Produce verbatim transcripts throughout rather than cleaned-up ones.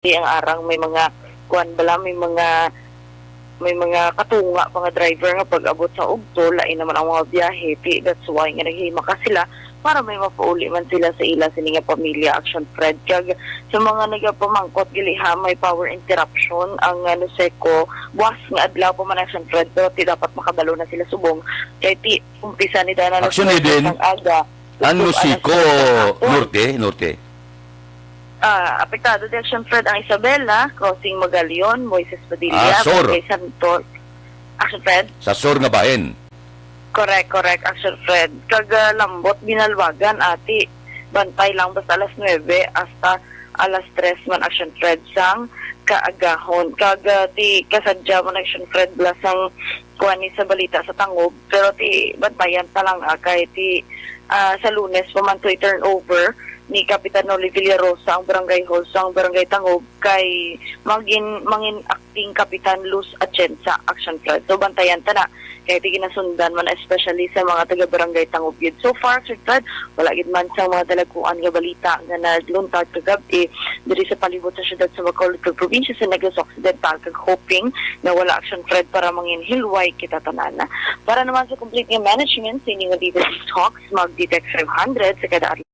Di ang arang may mga kuan bala, may mga, may mga katunga pa nga driver nga pag-abot sa Ugto, lain naman ang mga biyahe. Ti, that's why nga naghihimaka sila para may mapauli man sila sa ila sini nga pamilya, Action Fred. Kag sa mga nagapamangkot gali ha, may power interruption ang, ah, Noseco buwas nga adlaw pa man, Action Fred, pero ti dapat makabalo na sila subong kay ti umpisa ni Dana Action Noseco Eden, sang aga. Ang Ugto, Noseco alas siyete sa hapon. Norte, Norte. Ah, apektado di, Action Fred, ang Isabela, Crossing Magalion, Moises Padilla, Ah, sur. Barangay Santos. Action Fred? Sa sur nga bahin. Correct, correct, Action Fred. Kag, ah, Lambot, Binalwagan, ati, bantay lang basta alas nuebe hasta alas tres man, Action Fred, sang kaagahon. Kag, ah, ti kasadya man, Action Fred, bala sang kuan ni sa balita sa Tangub, pero ti bantayan pa lang, ah, kay ti, ah, sa Lunes pa man to i-turnover ni Kapitan Noli Villarosa ang barangay hall sang Barangay Tangub kay mangin-, mangin acting Kapitan Luz Atienza, Action Fred. So, bantayan ta na. Kay ti ginasundan man, especially sa mga taga Barangay Tangub gid. So far, Action Fred, wala gid man sang mga dalagkuan nga balita nga nagluntad kagab-i diri sa palibot sa siyudad sa Bacolod kag probinsya sa Negros Occidental, kag hoping nga wala, Action Fred, para manginhilway kita tanan. Para naman sa complete nga management sa inyong D T H Talks, mag-detect five hundred sa kada adlaw.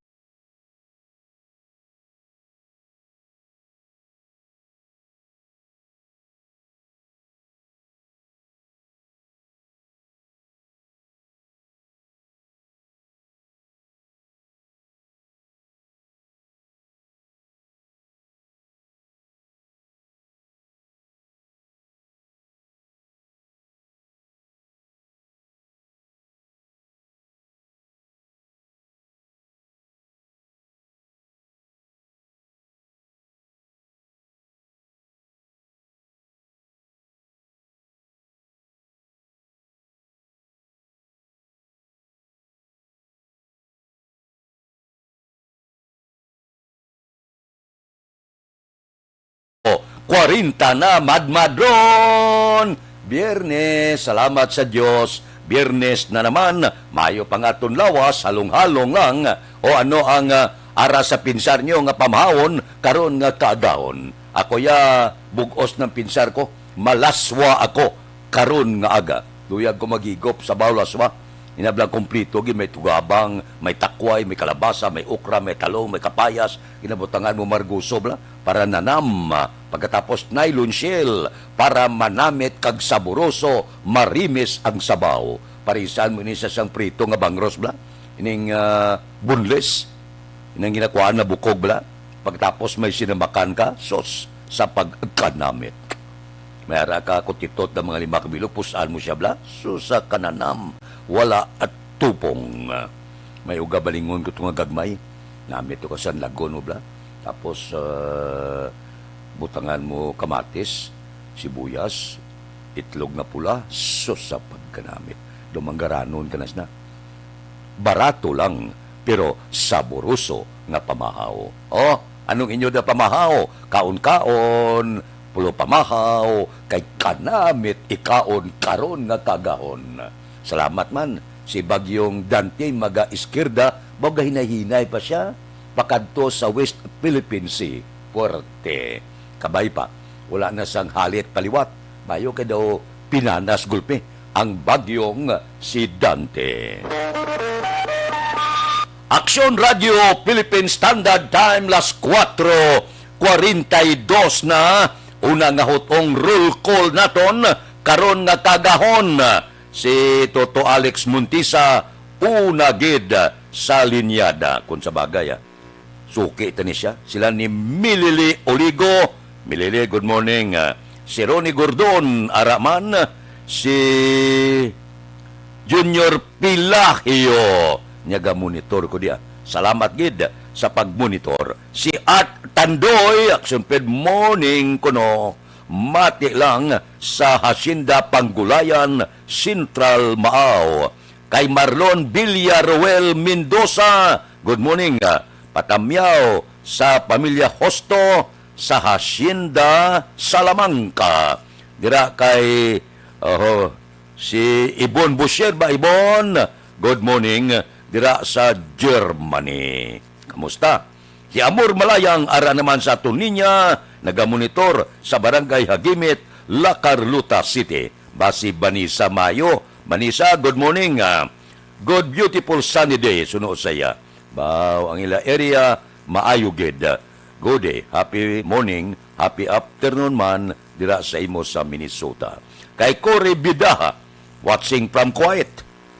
O, kwarenta na, madmadron! Biyernes, salamat sa Dios. Biyernes na naman, maayo pa nga aton lawas, halong-halong lang. O ano ang, ah, ara sa pinsar nyo nga pamahawon karon nga kaagahon? Ako ya, bug-os ng pinsar ko, malaswa ako karon nga aga. Luyag ko maghigop sa bawlaswa. Inablang kompleto gid, may tugabang, may takway, may kalabasa, may okra, may talong, may kapayas. Ginabutangan mo marguso bala para nanam. Pagkatapos nylon shell para manamit kag saboroso, marimis ang sabaw. Parisan mo ini sa sang prito nga bangros bala. Ining, ah, boneless. Nang ginakuhaan na bukog bala. Pagtapos may sinamakan ka, sus, sa pagkanamit. May ara ka kutitot na mga lima ka bilog, pus-an mo siya bala. Sus, sa kananam, wala at tupong. May uga balingon ko to nga gagmay. Namit to ka sanlagon mo bala. Tapos, ah, butangan mo kamatis, sibuyas, itlog nga pula, sus, sa pagkanamit. Dumanggaranon ka na sina. Barato lang, pero saboroso nga pamahaw. Oh, anong inyo da pamahaw? Kaon-kaon, pulo pamahaw, kay kanamit ikaon karon nga kagahon. Salamat man si Bagyong Dante, maga-iskirda, baga hinay-hinay pa siya pakadto sa West Philippine Sea. Puwerte. Kabay pa, wala na sang halit paliwat. Mayo kay daw pinanas gulpi ang bagyong si Dante. Aksyon Radio Philippine Standard Time, las kuwatro kwarenta y dos na. Una nga hutong roll call naton karon nga kagahon, si Toto Alex Montisa, una gid sa linyada. Kung sa bagay, ah, suki tani siya. Sila ni Milili Oligo. Milili, good morning. Ah, si Ronnie Gordon, ara man. Si Junior Pilahio. Nyaga-monitor ko diya. Salamat gid sa pag-monitor. Si Art Tandoy, Action Fred, morning kuno. Mati lang sa Hacienda Panggulayan, Central Maaw. Kay Marlon Villaruel Mendoza, good morning. Ah, patamyaw sa pamilya Hosto sa Hacienda Salamanca. Dira kay, oh, si Ibon Boucher ba, Ibon? Good morning. Dira sa Germany. Kamusta? Si Amor Malayang, ara naman sa aton linya, nagamonitor sa Barangay Hagimit, La Carlota City. Ba si Vanessa Mayo. Vanessa, good morning. Ah, good, beautiful, sunny day. Suno sa iya. Baw, ang ila area, maayo gid. Good day. Happy morning, happy afternoon man dira sa imo sa Minnesota. Kay Cory Bidaha, watching from Kuwait.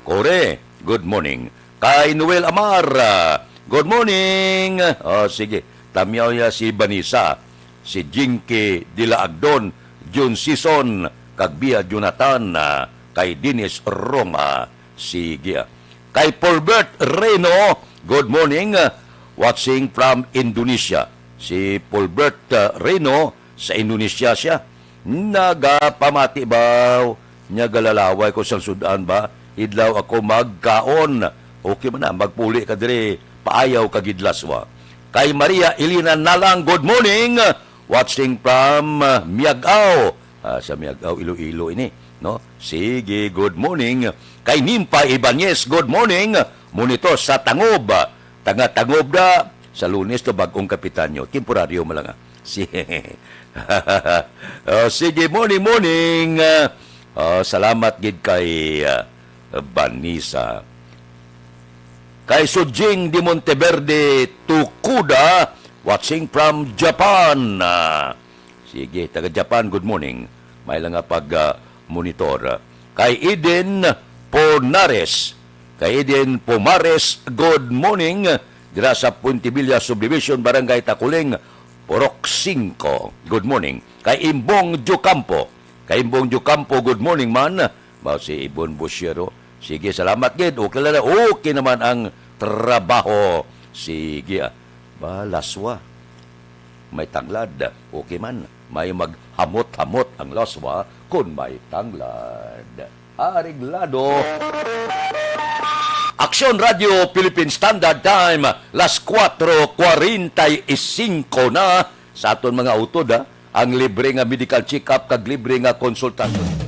Cory, good morning. Kay Noel Amar, ah, good morning. Oh, sige, tamyaw ya si Vanessa, si Jinky Dila Agdon, Jun Sison, kag Bia Jonathan, ah, kay Dennis Roma. Sige, ah. Kay Paulbert Reno, good morning, ah, watching from Indonesia. Si Paulbert, ah, Reno, sa Indonesia siya. Nagapamati ba? Nya galalaway ko sang sud-an ba? Idlaw ako magkaon. Okay man na, magpuli ka diri, paayaw ka gid laswa. Kay Maria Elena Nalang, good morning. Watching from, ah, Miag-ao. Ah, sa Miag-ao, Iloilo ini, no? Sige, good morning. Kay Nimpa Ibanez, good morning. Monitor sa Tangob. Taga Tangob da. Sa Lunes to, bag-ong kapitan nyo. Temporaryo mo lang, ah. Si Oh, sige, morning, morning. Ah, oh, salamat gid kay, ah, Vanessa. Kay Sujing de Monteverde Tukuda, watching from Japan. Ah, sige, taga Japan, good morning. May lang nga pag, ah, monitor. Kay Eden Ponares, kay Eden Pomares, good morning. Dira sa Puente Villa Subdivision, Barangay Taculing, Purok Singko. Good morning. Kay Imbong Diocampo. Kay Imbong Diocampo, good morning man. Mao si Ibon Busyero. Sige, salamat gid. Okay lang na. Okay naman ang trabaho. Sige, ah. Ba, laswa. May tanglad. Okay man. May maghamot-hamot ang laswa kung may tanglad. Areglado. Aksyon Radio Philippine Standard Time, las kuwatro kwarenta y cinco na. Sa aton mga utod, ha, ang libre nga medical check-up kag libre nga konsultasyon.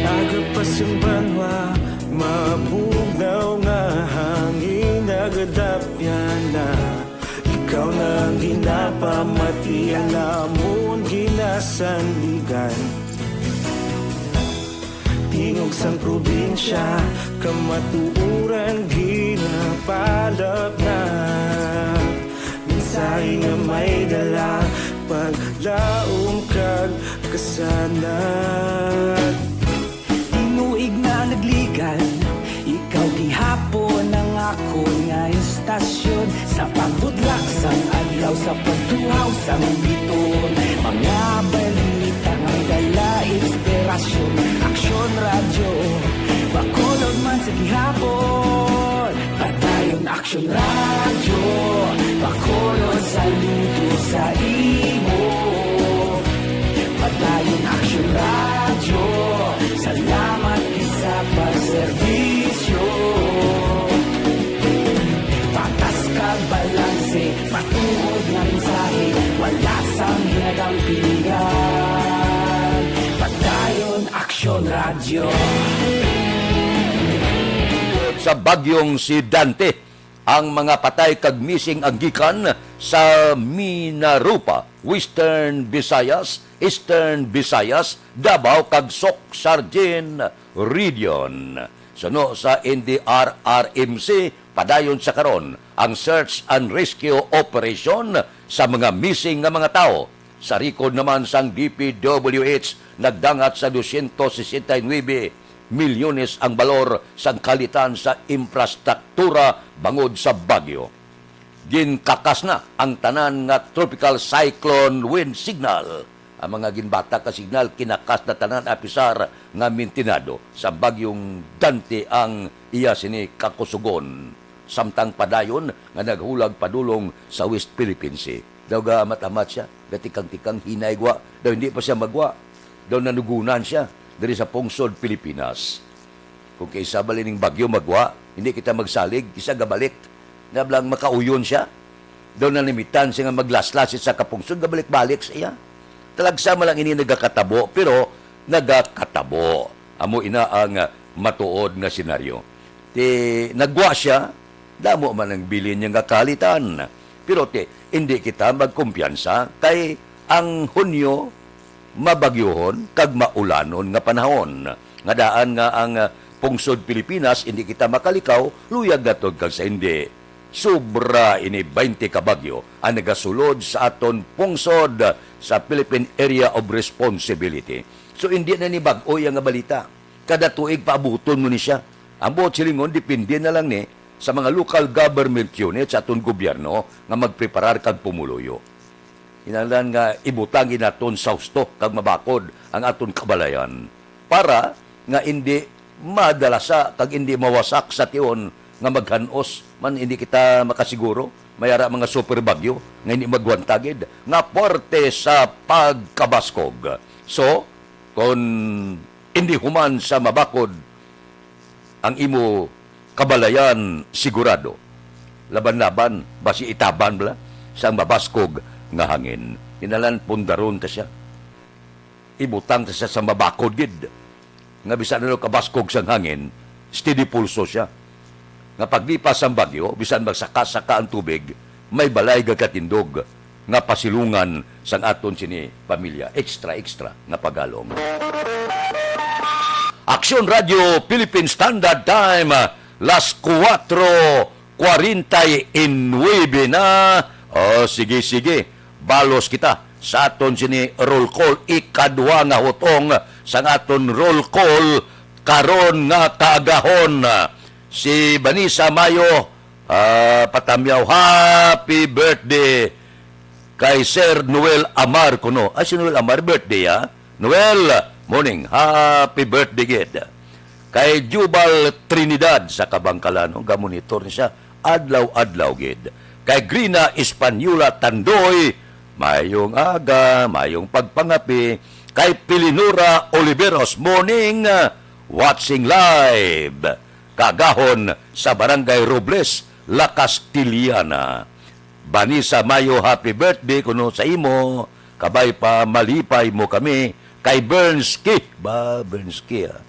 Agapas ang banwa, mabugnaw nga hangin, nagadapyan na. Ikaw na ang ginapamati, alamon ginasandigan. Tingog sang probinsya, kamatuoran ginapalapnat. Mensahe nga may dala, paglaom kag kasanag. Tinuig na nagligan, ikaw gihapon ang akon nga istasyon. Sa pagbudlak sang adlaw, sa pagtuhaw sang biton, mga balita nga dala inspirasyon. Aksyon Radyo, Bacolod man sa gihapon. Padayon Aksyon Radyo, Bacolod, saludo sa imo. Padayon Aksyon Radyo, salamat gid sa pagserbisyo. Patas kag balanse, matuod nga mensahe, wala sang ginadampingan. Padayon Aksyon Radyo. Sa bagyong si Dante, ang mga patay kag missing ang gikan sa Minarupa, Western Visayas, Eastern Visayas, Davao kag Soccsksargen Region. Suno sa N D R R M C, padayon sa karon ang search and rescue operation sa mga missing nga mga tawo. Sa record naman sang D P W H, nagdangat sa dosyentos sesenta y nuebe milyones ang balor sang kalitan sa infrastruktura bangod sa bagyo. Ginkakas na ang tanan nga tropical cyclone wind signal. Ang mga ginbatak nga signal, kinakas na tanan, apisar nga mintinado sa bagyong Dante ang iya sini kakusugon, samtang padayon nga naghulag padulong sa West Philippine Sea. Daw gaamat-amat siya, gatikang-tikang hinay gwa. Daw hindi pa siya magwa. Daw nanugunan siya diri sa pungsod Pilipinas. Kung kaisa bali ning bagyo magwa, hindi kita magsalig, isa gabalik. Nablang makauyon siya. Daw nanamitan siya nga maglaslas sa kapungsod nga balik-balik sa iya. Talagsa man lang ini nagakatabo, pero nagakatabo. Amo ina ang, ah, matuod nga senaryo. Ti nagwa siya, damo man ang bilin niya nga kahalitan. Pero ti, hindi kita magkumpiyansa kay ang Hunyo mabagyohon kag maulanon nga panahon. Nga daan nga ang, ah, pungsod Pilipinas, hindi kita makalikaw, luyag naton kag sa hindi. Sobra ini twenty ka bagyo ang nagasulod sa aton pungsod sa Philippine Area of Responsibility. So, hindi na ni bag-o iya nga balita. Kada tuig paabuton mo ni siya. Ang buot silingon, depende na lang ni sa mga local government unit sa aton gobyerno nga magpreparar kag pumuluyo. Kinahanglan nga ibutang gid naton sa husto kag mabakod ang aton kabalayan para nga indi madalasa kag indi mawasak sa tion nga maghan-os man, hindi kita makasiguro may ara mga super bagyo nga hindi magwanta gid nga parte sa pagkabaskog. So, kon indi human sa mabakod ang imo kabalayan sigurado. Laban-laban, basi itaban bala sang mabaskog nga hangin. Kinahanglan pundaron ta siya. Ibutang ta siya sa mabakod gid. Nga bisan ano kabaskog sang hangin, steady pulso siya. Nga paglipas sang bagyo, bisan magsaka-saka ang tubig, may balay gakatindog nga pasilungan sang aton sini pamilya. Extra, extra nga pagalong. Aksyon Radio Philippine Standard Time, las kuwatro kwarenta y nuebe na. O, sige, sige. Balos kita sa aton sini roll call. Ikadwa nga hutong sang aton roll call karon nga kaagahon. Si Vanessa Mayo, ah, patamyaw, happy birthday kay Sir Noel Amar kuno. Ay, si Noel Amar, birthday, ah. Noel, morning. Happy birthday, gid. Kay Jubal Trinidad sa Kabangkalan, no? Gamonitor ni siya. Adlaw-adlaw, gid. Kay Grina Española Tandoy, mayong aga, mayong pagpangapi. Kay Pilinora Oliveros, morning, watching live. Kaagahon sa Barangay Robles, La Castellana. Vanessa Mayo, happy birthday kuno sa imo. Kabay pa, malipay mo kami. Kay Bernski, ba, Bernski, ah.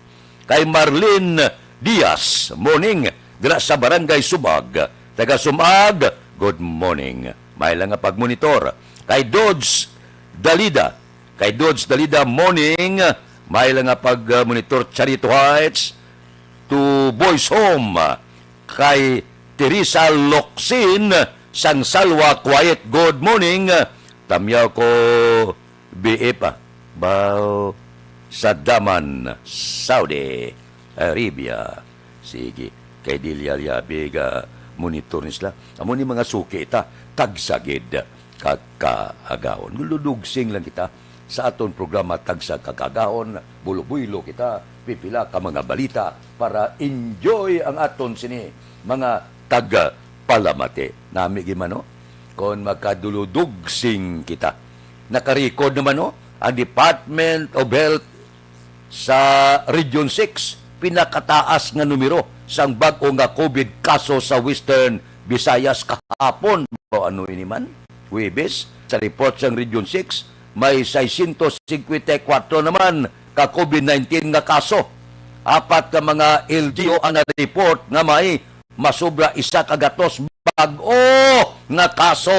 Kay Marlene Diaz, morning, dira sa Barangay Sumag. Taga Sumag, good morning. May lang nga pagmonitor. Kay Dodge Dalida, kay Dodge Dalida, morning. May lang nga pag-monitor, Charito Heights to Boys Home. Kay Teresa Locsin sang Salwa, quiet, good morning. Tamyaw ko, B F, ah. Bao sa Daman, Saudi Arabia. Sige, kay Delia Liabe ga monitor ni sila. Amo ni mga suki ta, tagsagid ka kaagahon. Ludugsing lang kita sa aton programa Tagsa ka Kaagahon. Bulubuylo kita, pipila ka mga balita para enjoy ang aton sini mga tagpalamati. Nami gid man, no? Kon makaduludugsing kita. Nakarecord naman, no? Ang Department of Health sa Region six, pinakataas nga numero sang bag-o nga COVID kaso sa Western Visayas kahapon. O ano ini man? Huwebes, sa report sang Region six, may seiscientos cincuenta y cuatro naman ka COVID nineteen nga kaso. Apat ka mga L G U ang na-report nga may masobra isa ka gatos bag-o nga kaso.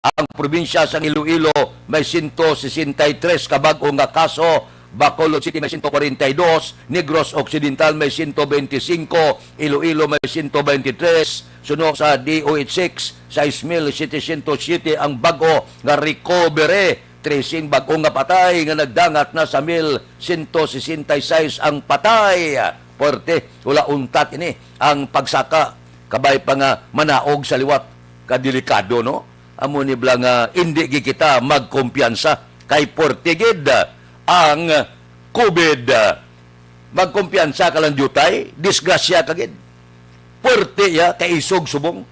Ang probinsya sang Iloilo may sento sesenta y tres ka bag-o nga kaso, Bacolod City may sento kwarenta y dos, Negros Occidental may sento benti singko, Iloilo may sento benti tres. Suno sa D O H six, sais mil setecientos siete ang bag-o nga recovery, trese ang bag-o nga patay nga nagdangat na sa mil sento sesenta y seis ang patay. Puwerte, wala untat ini ang pagsaka, kabay pa nga manaog sa liwat. Kadelikado, no? Amo ni bala nga indi gid kita magkumpiyansa kay puwerte gid ang COVID. Magkumpiyansa ka lang diutay, disgrasya ka gid. Puwerte ya kay isog subong.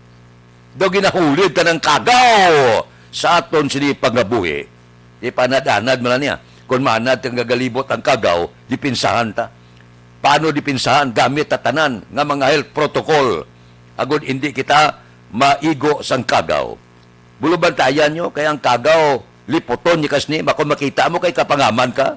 Daw ginahulid ka ng kagaw sa aton sini pangabuhi. Ipanad-anad man niya. Kung maanad kang gagalibot ang kagaw, dipinsahan ta. Paano dipinsahan? Gamit ta tanan nga mga health protocol. Agod hindi kita maigo sang kagaw. Bulubantayan nyo, kay ang kagaw, liputon niya kas ni, makon makita mo kay kapangaman ka.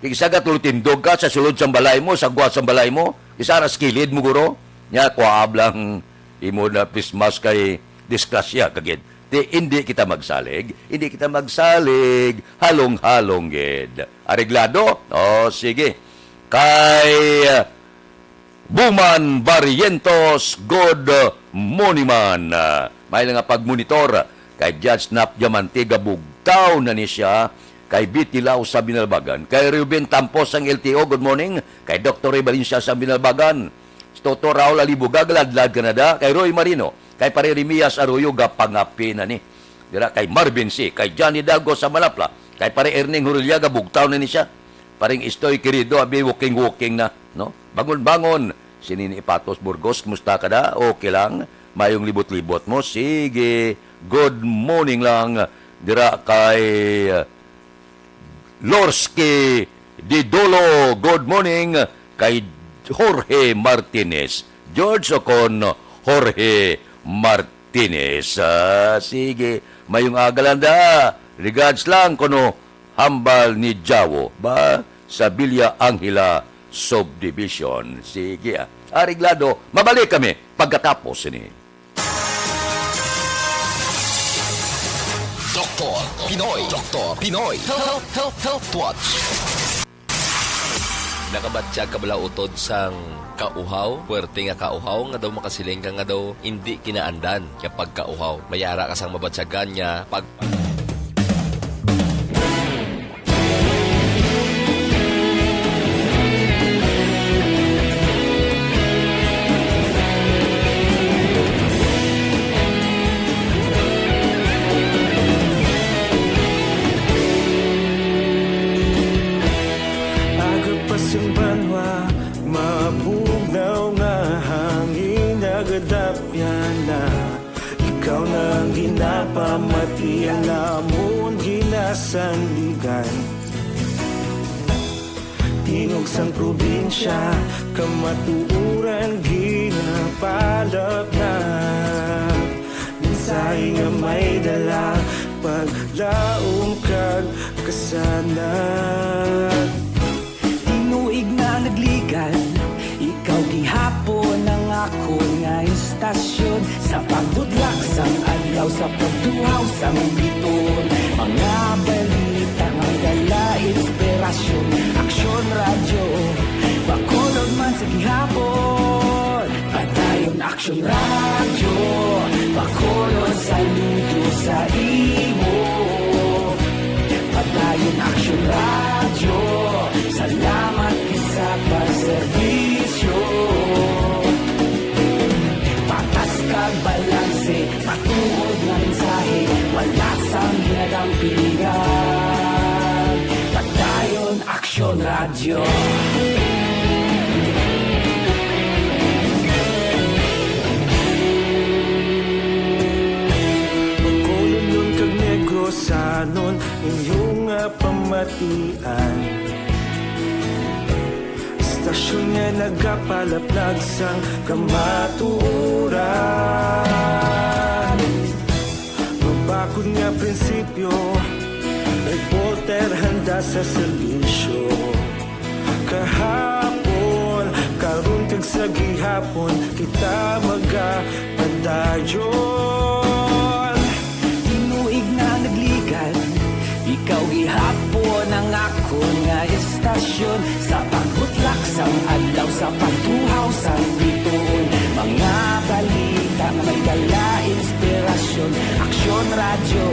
Kay isa ka tulutindog ka sa sulod sang balay mo, sa gwa sang balay mo, isa ra sa kilid mo guro. Nya, kuhaab lang imo na pismas kay disgrasya ka gid. Ti, hindi kita magsalig, hindi kita magsalig, halong-halong gid. Areglado? O, sige. Kay, uh, Buman Barrientos, good morning man. Ah, may nga pagmonitor kay Judge Nap Diamante, gabugtaw na ni siya. Kay Betty Lau sa Binalbagan, kay Ruben Tampos ang L T O, good morning. Kay Doktor Ray Valencia sa Binalbagan, Toto Raul Alibuga, Galadlad, Canada, kay Roy Marino, kay Pare Remias Arroyo, gapangapi na ni. Dira kay Marvin C, kay Johnny Dago sa Malapla, kay Pare Erning Hurulya, gabugtaw na ni siya. Paring Istoy, querido, abi, walking-walking na, no? Bangon-bangon. Si Nini Ipatos Burgos, kumusta ka na? Okay lang? Mayong libot-libot mo? Sige. Good morning lang. Dira kay, uh, Lorski Didolo. Good morning kay Jorge Martinez. George Ocon, Jorge Martinez. Ah, sige. Mayong aga lang da. Regards lang kuno hambal ni Jawo ba sa Villa Angela Subdivision. Sige, ah. Areglado, mabalik kami pagkatapos sini. Doktor Pinoy, Doktor Pinoy, Health, Health, Health Watch. Nakabatyag ka bala utod sang kauhaw? Puwerte nga kauhaw nga daw makasiling ka nga daw indi kinaandan nga pagkauhaw. May ara ka sang mabatyagan nga pag- Aga pa sang banwa, mabugnaw nga hangin nagadapyan na. Ikaw na ang ginapamati, ang amon ginasandigan. Tingog sang probinsya, kamatuoran ginapalapnag. Mensahe nga may dala, paglaom kag kasanag. Tinuig na nagligan, ikaw gihapon ang akon nga istasyon. Sa pagbudlak sang adlaw, sa pagtuhaw sang biton, mga balita nga dala inspirasyon. Aksyon Radyo, Bacolod man sa gihapon. Padayon Aksyon Radyo, Bacolod, saludo sa imo. Padayon Aksyon Radyo, salamat gid sa pagserbisyo. Patas kag balanse, matuod nga mensahe, wala sang ginadampigan. Padayon Aksyon Radyo. Bacolodnon kag Negrosanon, inyo nga pamatian. Istasyon nga nagapalaplag sang kamatuoran. Mabakod nga prinsipyo, reporter handa sa serbisyo. Kahapon, karon kag sa gihapon, kita magapadayon. Tinuig na nagligan, ikaw gihapon ang akon nga istasyon. Sa pagbutlak sang adlaw, sa pagtuhaw sang bituon, mga balita nga may dala inspirasyon. Aksyon Radyo,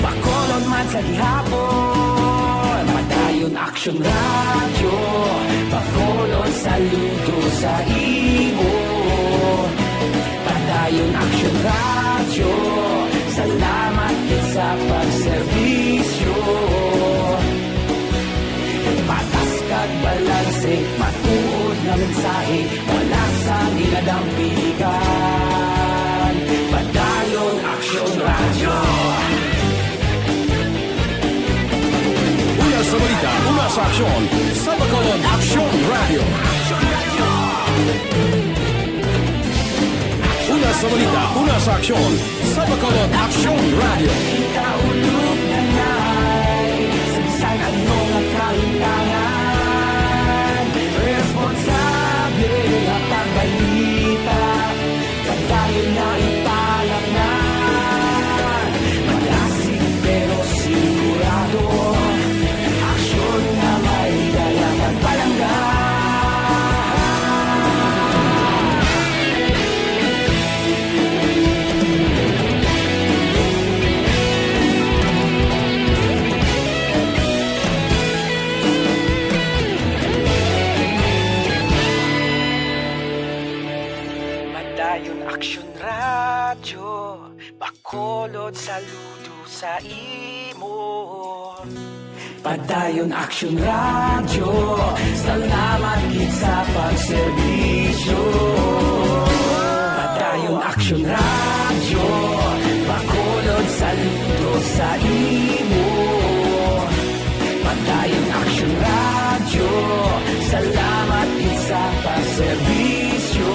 Bacolod man sa gihapon. Padayon Aksyon Radyo, Bacolod, saludo sa imo. Padayon Aksyon Radyo, salamat gid sa pagserbisyo. Patas kag balanse, matuod nga mensahe, wala sang ginadampigan. Padayon Aksyon Radyo. Una sa balita, una sa aksyon, sa Bacolod Aksyon Radyo. Una Sa balita, una sa aksyon, sa Bacolod Aksyon Radio. Kita ulog na nai, sa bisan ano nga kahintangan, responsable nga pagbalita, padayon na ipalapnan. Malasig pero sigurado, aksyon nga may dala nga palangga. Padayon Aksyon Radyo, Bacolod, saludo sa imo. Padayon Aksyon Radyo, salamat gid sa pagserbisyo. Padayon Aksyon Radyo, Bacolod, saludo sa imo. Padayon Aksyon Radyo, salamat gid sa pagserbisyo.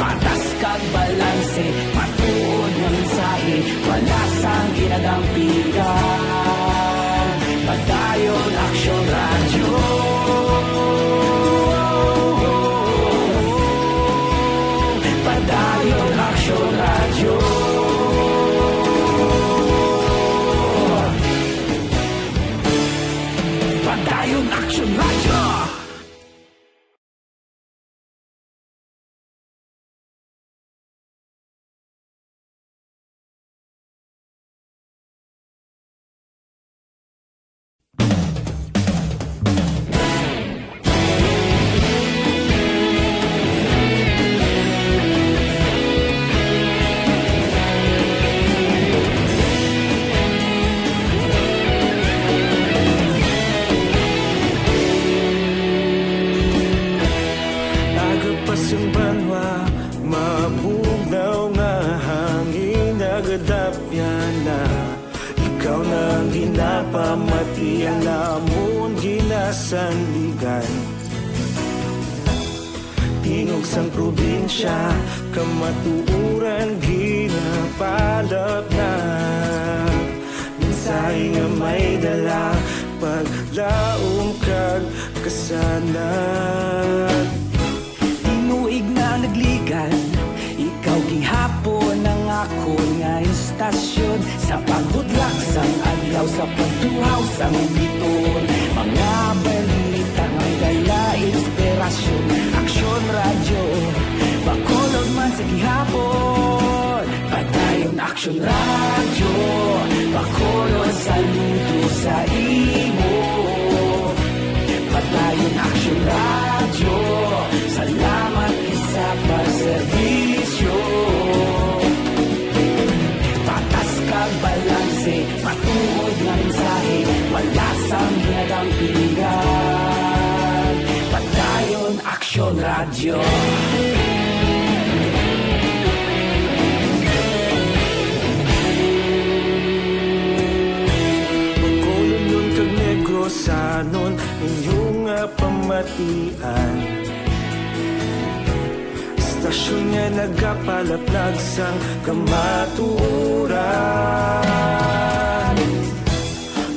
Patas kag balanse, matuod nga mensahe, wala sang ginadampigan. Padayon Aksyon Radyo. Padayon Aksyon Radyo. Padayon Aksyon Radyo. Aga pa sang banwa, mabugnaw nga hangin nagadapyan na. Ikaw na ang ginapamati, ang amon ginasandigan. Tingog sang probinsya, kamatuoran ginapalapnag. Mensahe nga may dala, paglaom kag kasanag. Tinuig na nagligan, ikaw gihapon ang akon nga istasyon. Sa pagbutlak sang adlaw, sa pagtuhaw sang bituon, mga balita may dala inspirasyon. Aksyon Radyo, Bacolod man sa gihapon. Padayon Aksyon Radyo, Bacolod, saludo sa imo. Padayon Aksyon Radyo, salamat gid sa pagserbisyo. Patas kag balanse, matuod nga mensahe, wala sang ginadampigan. Padayon Aksyon Radyo. Bacolodnon kag Negrosanon, inyo nga pamatian. Istasyon nga nagapalaplag sang kamatuoran.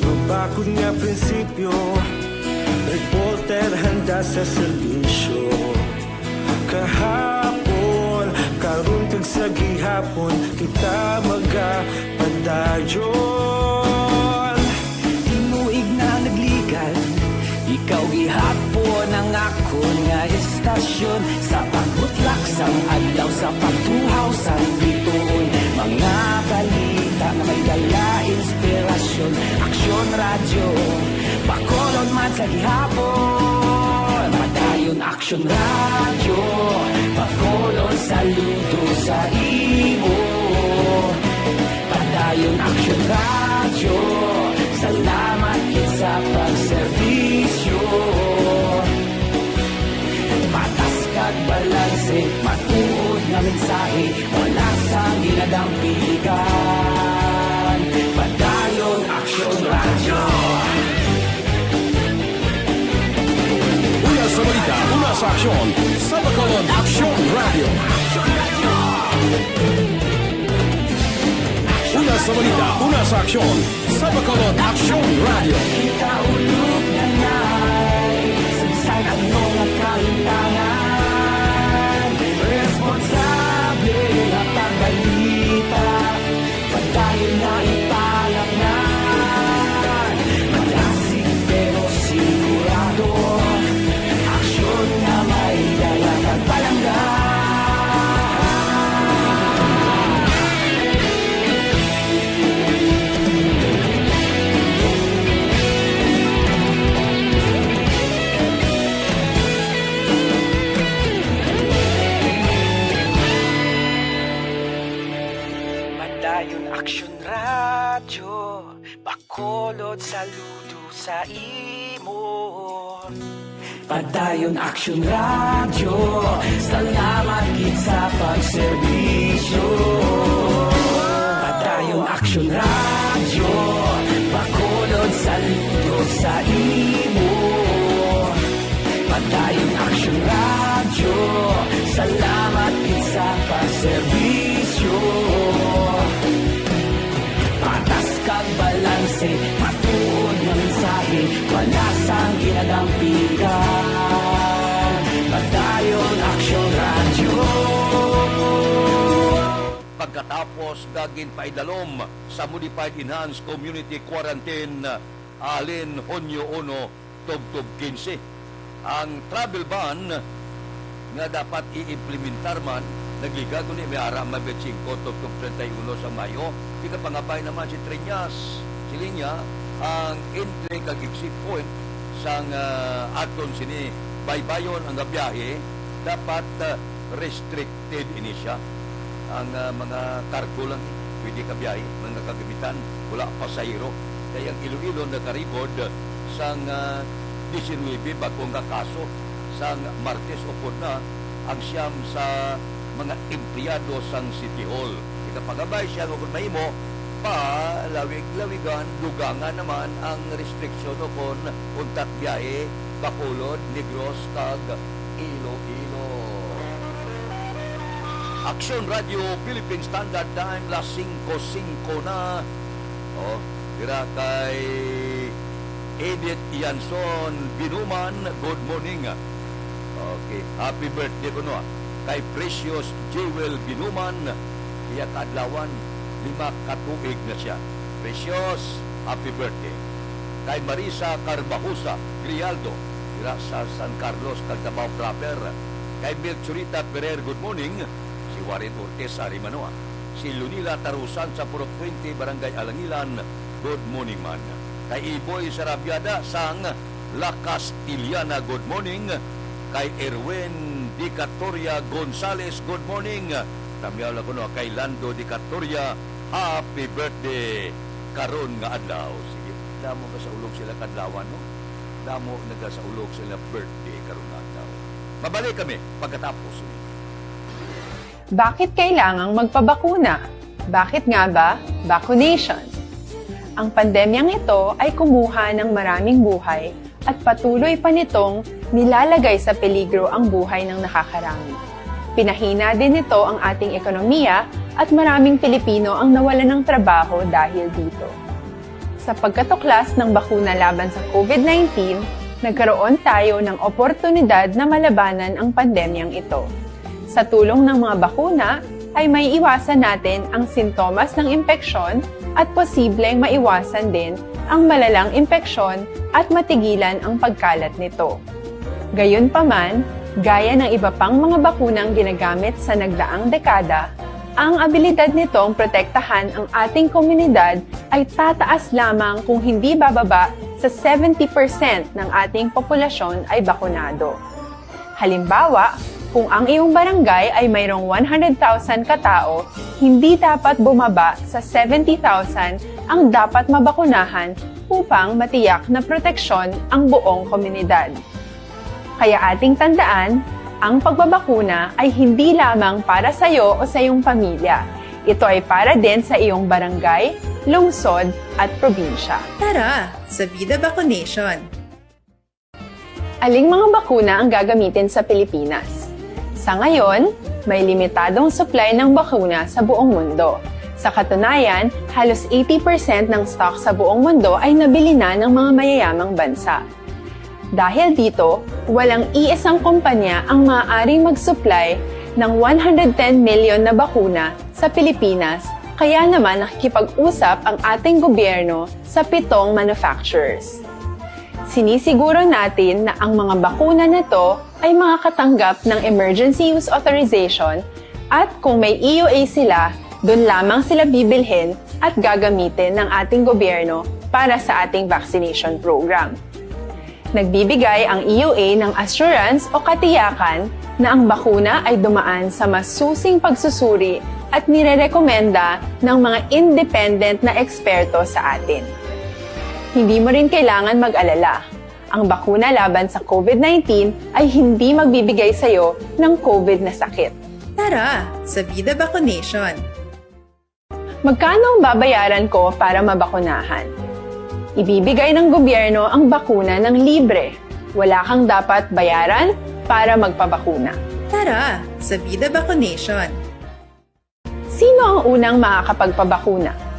Mabakod nga prinsipyo, reporter handa sa serbisyo. Kahapon, karon kag sa gihapon, kita magapadayon. Tinuig na nagligan, ikaw gihapon ang akon nga istasyon. Sa pagbutlak sang adlaw, sa pagtuhaw sang bituon, mga balita nga may dala inspirasyon. Aksyon Radyo, Bacolod man sa gihapon. Padayon Aksyon Radyo, Bacolod, saludo sa imo. Padayon Aksyon Radyo, salamat gid sa pagserbisyo. Patas kag balanse, matuod nga mensahe, wala sang ginadampigan. Padayon Aksyon Radyo. Una sa balita, una Sa aksyon, sa Bacolod Aksyon Radio. Una sa balita, una sa aksyon, sa Bacolod Aksyon Radio. Kita ulog na nai, sa bisan ano nga kalimtangan, responsable nga pagbalita. Padayon na ipalangnan. Malasig pero sigurado. Aksyon nga may dala kag palangga. Padayon Aksyon Radyo, Bacolod, saludo sa imo. Padayon Aksyon Radyo, salamat gid sa pagserbisyo. Padayon Aksyon Radyo, Bacolod, saludo sa imo. Padayon Aksyon Radyo, salamat gid sa pagserbisyo. Patas kag balanse, matuod nga mensahe, palasang ginadampigan. Padayon Aksyon Radyo. Pagkatapos nga ginpaidalom sa Modified Enhanced Community Quarantine, halin Hunyo uno, tubtob quince. Ang travel ban nga dapat i-implementar man, nagliga kuno ni, may ara man twenty-five tubtob treinta y uno sang Mayo. Ikapangabay naman si Treñas, siling niya, ang entry kag exit point sang, ah, aton sini baybayon nga biyahe dapat, ah, restrict Ted Inisha, ang, ah, mga kargo lang, eh, pwede ka biyahe, mga kagamitan, wala pasahero. Kay ang Iloilo nakarikod sang, ah, diecinuebe bag-o nga kaso sang Martes upod na ang siyam sa mga empleyado sang City Hall. Ikapangabay siya nga kung mahimo, palawig-lawigan, dugangan naman ang restriksyon o kon untat biyahe, Bacolod, Negros, kag Iloilo. Aksyon Radio Philippine Standard Time, las singko singko na. Oh, dira kay Edith Yanson Binuman, good morning. Okay, happy birthday kuno, ah. Kay Precious Jewel Binuman, iya kaadlawan, lima ka tuig na siya. Precious, happy birthday. Kay Marisa Carbajosa Grialdo, dira sa San Carlos, kag Davao Proper. Kay Melchorita Ferrer, good morning. Si Warren Ortiz, ari man, oh, ah. Si Lunila Tarusan sa Purok twenty, Barangay Alangilan, good morning man. Kay Iboy Sarabiada sang La Castellana, good morning. Kay Erwin Dicatoria Gonzales, good morning. Tamyaw lang kuno kay Lando Dicatoria, happy birthday karon nga adlaw. Sige, damo ka sa ulog sila kadlawan, no? Damo nagasaulog sila birthday karon nga adlaw. Mabalik kami pagkatapos ni. Bakit kailangang magpabakuna? Bakit nga ba vacunation? Ang pandemyang ito ay kumuha ng maraming buhay at patuloy pa nitong nilalagay sa peligro ang buhay ng nakakarami. Pinahina din nito ang ating ekonomiya at maraming Pilipino ang nawalan ng trabaho dahil dito. Sa pagkatuklas ng bakuna laban sa COVID nineteen, nagkaroon tayo ng oportunidad na malabanan ang pandemyang ito. Sa tulong ng mga bakuna, ay maiiwasan natin ang sintomas ng impeksyon at posibleng maiwasan din ang malalang impeksyon at matigilan ang pagkalat nito. Gayunpaman, gaya ng iba pang mga bakunang ginagamit sa nagdaang dekada, ang abilidad nitong protektahan ang ating komunidad ay tataas lamang kung hindi bababa sa seventy percent ng ating populasyon ay bakunado. Halimbawa, kung ang iyong barangay ay mayroong one hundred thousand katao, hindi dapat bumaba sa seventy thousand ang dapat mabakunahan upang matiyak na proteksyon ang buong komunidad. Kaya ating tandaan, ang pagbabakuna ay hindi lamang para sa iyo o sa iyong pamilya. Ito ay para din sa iyong barangay, lungsod, at probinsya. Tara, sa Vida Vacunation! Aling mga bakuna ang gagamitin sa Pilipinas? Sa ngayon, may limitadong supply ng bakuna sa buong mundo. Sa katunayan, halos eighty percent ng stock sa buong mundo ay nabili na ng mga mayayamang bansa. Dahil dito, walang iisang kumpanya ang maaaring mag-supply ng one hundred ten million na bakuna sa Pilipinas, kaya naman nakikipag-usap ang ating gobyerno sa pitong manufacturers. Sinisiguro natin na ang mga bakuna na to ay makakatanggap ng emergency use authorization at kung may E U A sila, doon lamang sila bibilhin at gagamitin ng ating gobyerno para sa ating vaccination program. Nagbibigay ang E U A ng assurance o katiyakan na ang bakuna ay dumaan sa masusing pagsusuri at nirerekomenda ng mga independent na eksperto sa atin. Hindi mo rin kailangan mag-alala. Ang bakuna laban sa COVID nineteen ay hindi magbibigay sa iyo ng COVID na sakit. Tara sa Vida Vaccination! Magkano ang babayaran ko para mabakunahan? Ibibigay ng gobyerno ang bakuna ng libre. Wala kang dapat bayaran para magpabakuna. Tara sa Vida Vaccination! Sino ang unang makakapagpabakuna?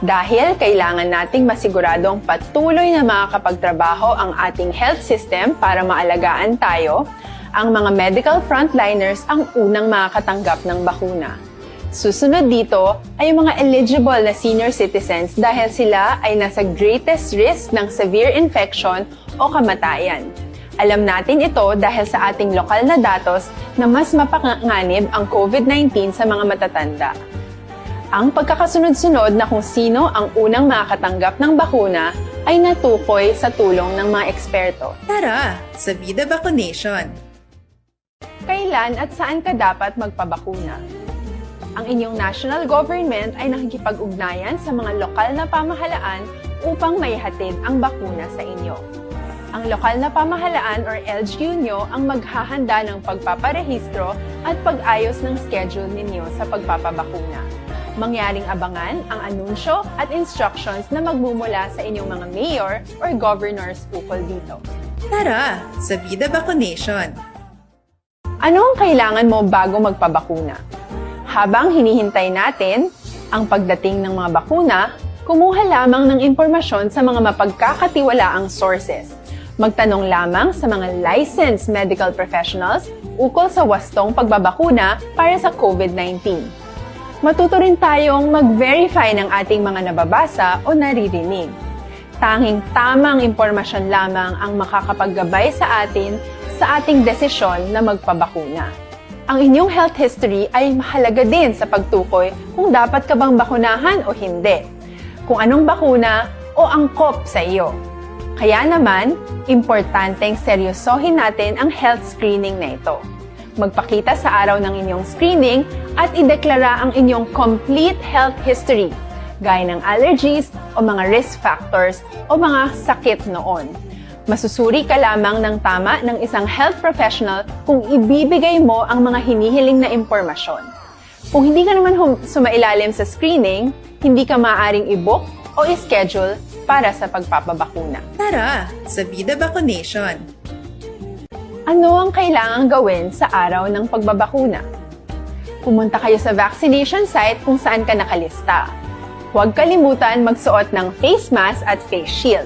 Dahil kailangan nating masiguradong patuloy na makakapagtrabaho ang ating health system para maalagaan tayo, ang mga medical frontliners ang unang makakatanggap ng bakuna. Susunod dito ay ang mga eligible na senior citizens dahil sila ay nasa greatest risk ng severe infection o kamatayan. Alam natin ito dahil sa ating lokal na datos na mas mapanganib ang COVID nineteen sa mga matatanda. Ang pagkakasunod-sunod na kung sino ang unang makakatanggap ng bakuna ay natukoy sa tulong ng mga eksperto. Tara sa Vida Vaccination! Kailan at saan ka dapat magpabakuna? Ang inyong national government ay nakikipag-ugnayan sa mga lokal na pamahalaan upang maihatid ang bakuna sa inyo. Ang lokal na pamahalaan or L G U nyo ang maghahanda ng pagpaparehistro at pag-ayos ng schedule ninyo sa pagpapabakuna. Mangyaring abangan ang anunsyo at instructions na magmumula sa inyong mga mayor or governors ukol dito. Tara sa Vida Vaccination! Ano ang kailangan mo bago magpabakuna? Habang hinihintay natin ang pagdating ng mga bakuna, kumuha lamang ng impormasyon sa mga mapagkakatiwalaang sources. Magtanong lamang sa mga licensed medical professionals ukol sa wastong pagbabakuna para sa COVID nineteen. Matuto rin tayong mag-verify ng ating mga nababasa o naririnig. Tanging tamang impormasyon lamang ang makakapaggabay sa atin sa ating desisyon na magpabakuna. Ang inyong health history ay mahalaga din sa pagtukoy kung dapat ka bang bakunahan o hindi, kung anong bakuna o angkop sa iyo. Kaya naman, importanteng seryosohin natin ang health screening na ito. Magpakita sa araw ng inyong screening at ideklara ang inyong complete health history, gaya ng allergies o mga risk factors o mga sakit noon. Masusuri ka lamang ng tama ng isang health professional kung ibibigay mo ang mga hinihiling na impormasyon. Kung hindi ka naman hum- sumailalim sa screening, hindi ka maaaring i-book o i-schedule para sa pagpapabakuna. Tara sa Vida Vaccination! Ano ang kailangang gawin sa araw ng pagbabakuna? Pumunta kayo sa vaccination site kung saan ka nakalista. Huwag kalimutan magsuot ng face mask at face shield.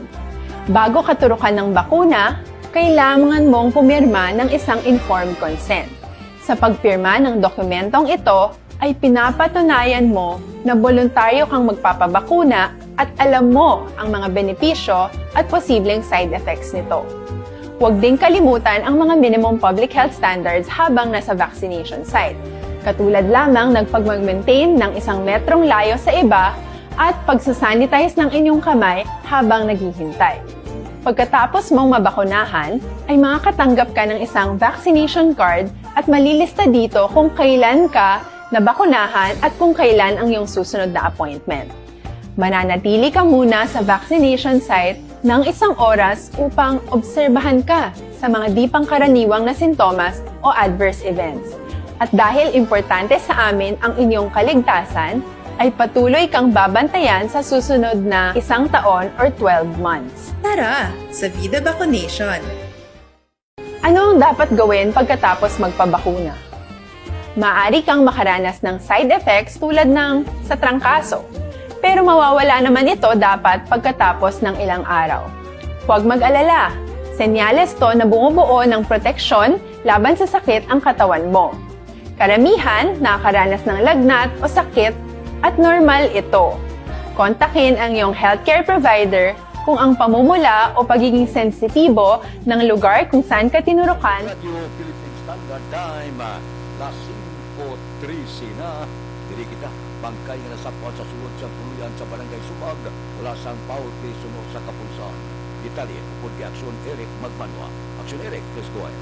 Bago katurukan ng bakuna, kailangan mong pumirma ng isang informed consent. Sa pagpirma ng dokumentong ito, ay pinapatunayan mo na boluntaryo kang magpapabakuna at alam mo ang mga benepisyo at posibleng side effects nito. Huwag ding kalimutan ang mga minimum public health standards habang nasa vaccination site, katulad lamang ng pagmag-maintain ng isang metrong layo sa iba at pagsasanitize ng inyong kamay habang naghihintay. Pagkatapos mong mabakunahan, ay makakatanggap ka ng isang vaccination card at malilista dito kung kailan ka nabakunahan at kung kailan ang iyong susunod na appointment. Mananatili ka muna sa vaccination site ng isang oras upang obserbahan ka sa mga di pangkaraniwang na sintomas o adverse events. At dahil importante sa amin ang inyong kaligtasan, ay patuloy kang babantayan sa susunod na isang taon or twelve months. Tara sa Vida Vacunation! Ano ang dapat gawin pagkatapos magpabakuna? Maaari kang makaranas ng side effects tulad ng sa trangkaso, pero mawawala naman ito dapat pagkatapos ng ilang araw. Huwag mag-alala, senyales to na bumubuo ng proteksyon laban sa sakit ang katawan mo. Karamihan nakakaranas ng lagnat o sakit at normal ito. Kontakin ang iyong healthcare provider kung ang pamumula o pagiging sensitibo ng lugar kung saan ka tinurukan. Radyo Philippine Standard Time, ah, las singko trese na. Diri kita, bangkay nga nasapwan sa sulod sang puloy-an sa Barangay Subag, wala sang foul play suno sa kapulisan. Detalye upod kay Aksyon Eric Magbanwa. Aksyon Eric, please go ahead.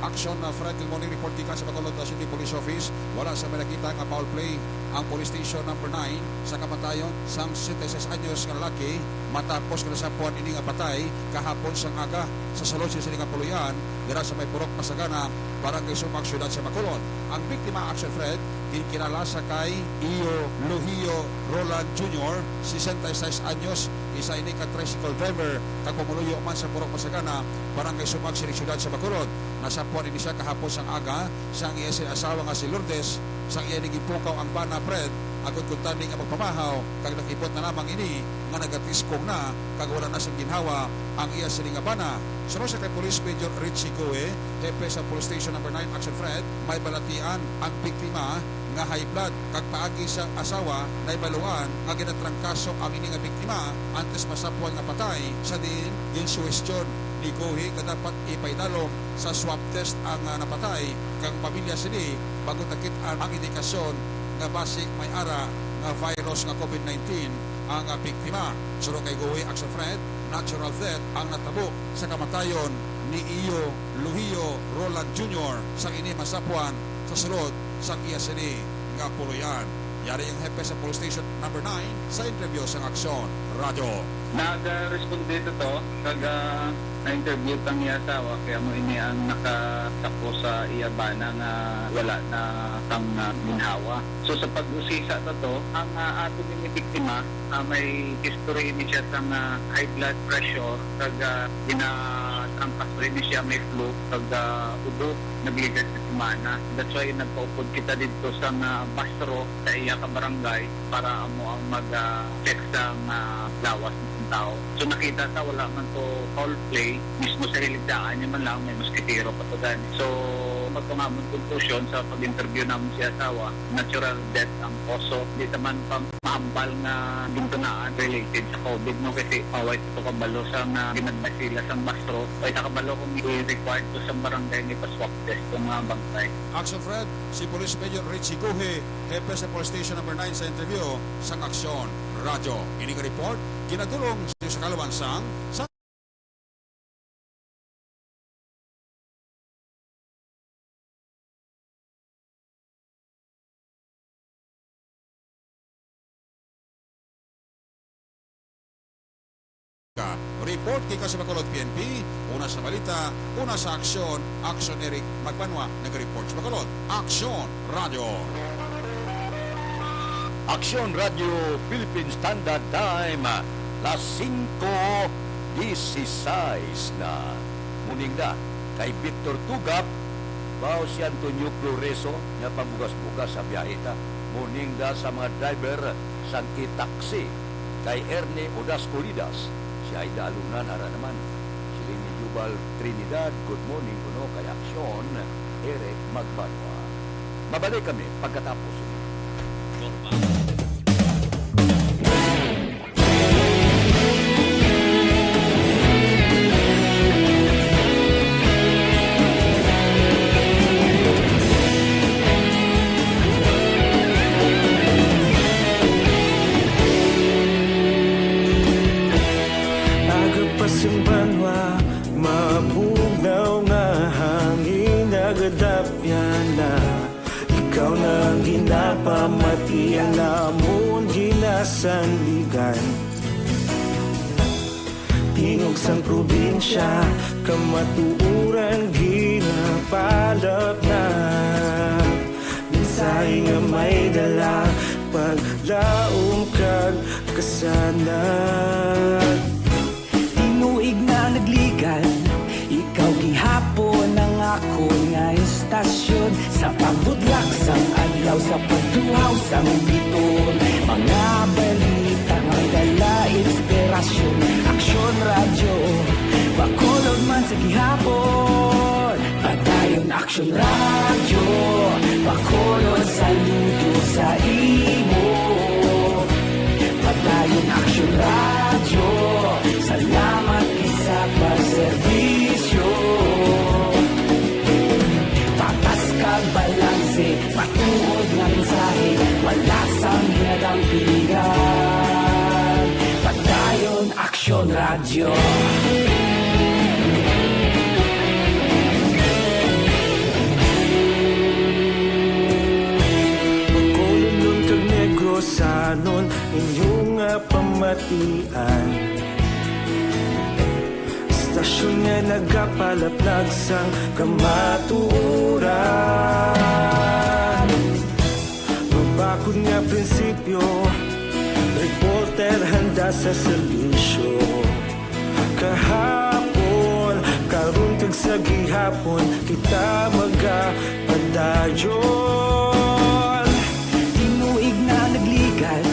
Aksyon, uh, Fred, good morning. Report gikan sa Bacolod, uh, City Police Office. Wala sa may nakita nga foul play ang Police Station Number Nine sa kamatayon sang sesenta y seis anyos nga lalaki matapos nga nasapwan ini nga patay kahapon sang aga sa sulod sini nga puloy-an dira sa may Purok Pasagana, Barangay Subag, Siyudad sa Bacolod. Ang biktima, Aksyon Fred, ginkilala sa kay Iyo Luhio Roland Junior, sesenta y seis anyos, isa ini ka tricycle driver kag pumuluyo man sa Purok Pasagana, Barangay Subag, sini siyudad sa Bacolod. Nasapwan ini siya kahapon sang aga sang iya sing asawa nga si Lourdes, sang iya ni ginpukaw ang bana, Fred, agod kuntani nga magpamahaw, kag nakibot na lamang ini nga nagatiskong na kag wala na sing ginhawa ang iya sini nga bana. Suno sa kay Police Major Richie Goe, hepe sa Police Station Number Nine, Action Fred, may balatian ang biktima nga high blood, kag paagi sa asawa, nahibaluan nga ginatrangkaso ang ini nga biktima antes masapwan nga patay, sa diin ginsuhestyon ni Goe nga dapat ipaidalom sa swab test ang, ah, napatay kag pamilya sini, bangod nakit-an ang indikasyon nga basi may ara nga virus nga COVID nineteen ang, ah, biktima. Suno kay Goe, Action Fred, natural death ang natabo sa kamatayon ni Iyo Luhio Roland Junior sang ini masapwan sa sulod sang iya sini nga puloy-an. Yari ang hepe sa Police Station Number Nine sa interview sang Aksyon Radyo. Nag-responde to, kag, ah, na-interview tang iya asawa, kay amo ini ang nakasako sa iya bana nga wala na sang, ah, ginhawa. So, sa pag-usisa ta to, ang, ah, ato ini biktima, ah, may history ini siya sang, ah, high blood pressure, kag, ah, ginatrangkaso ini siya, may flu, kag, ah, ubo, nagligat nga semana. That's why nagpaupod kita didto sang, ah, BASRO sa iya ka barangay para amo ang mag, ah, check sang, ah, lawas sang tawo. So, nakita ta wala man to foul play, mismo sa hilig daan niya man lang, may moskitero pa to gani. So, amo to nga amon conclusion sa pag-interview namon si asawa, natural death ang koso. Di ta man pa mahambal nga gintunaan related sa COVID, no? Kasi, ah, way ta to kabalo sa nga ginadbay sila sang BASRO. Way ta kabalo kung i-required to sa barangay ni pa-swab test ang mga bangkay. Action Fred, si Police Major Richie Guhe, hepe sa Police Station Number Nine, sa interview sang Aksyon Radyo. Ini nga report ginadul-ong sa kalawan sang Report gikan sa Bacolod P N P, una sa balita, una sa aksyon, Aksyon Eric Magbanwa, nag-report sa Bacolod. Aksyon Radyo. Aksyon Radyo Philippine Standard Time, las singko disisais na. Muning da kay Victor Tugap, bao si Antonio Floreso, nga pambugas-bugas sa biyahe ta. Muning da sa mga driver sang e-taxi, kay Ernie Odas Colidas, si Aida Alunan ara naman. Siling ni Jubal Trinidad, good morning kuno kay Aksyon, Eric Magbanwa. Mabalik kami pagkatapos. Aga pa sing banwa, mabugnaw nga hangin nagadapyan na. Ikaw na ang ginapamatian namon ginasandigan. Tingog sang probinsya, kamatuoran ginapalapnap. Mensahe nga may dala, pag Daom kag kasanag. Tinuig na nagligan, ikaw gihapon ang akon nga istasyon. Sa pagbudlak sang adlaw, sa pagtuhaw sang biton, mga balita nga may dala inspirasyon. Aksyon Radyo, Bacolod man sa gihapon. Padayon Aksyon Radyo, Bacolod, saludo sa imo. Padayon Aksyon Radyo, salamat gid sa pagserbisyo. Patas kag balanse, matuod nga mensahe, wala sang ginadampigan. Padayon Aksyon Radyo. Bacolodnon kag Negrosanon, inyo nga pamatian. Istasyon nga nagapalaplag sang kamatuoran. Mabakod nga prinsipyo, reporter handa sa serbisyo. Kahapon, karon kag sa gihapon, kita magapadayon. Tinuig na nagligan,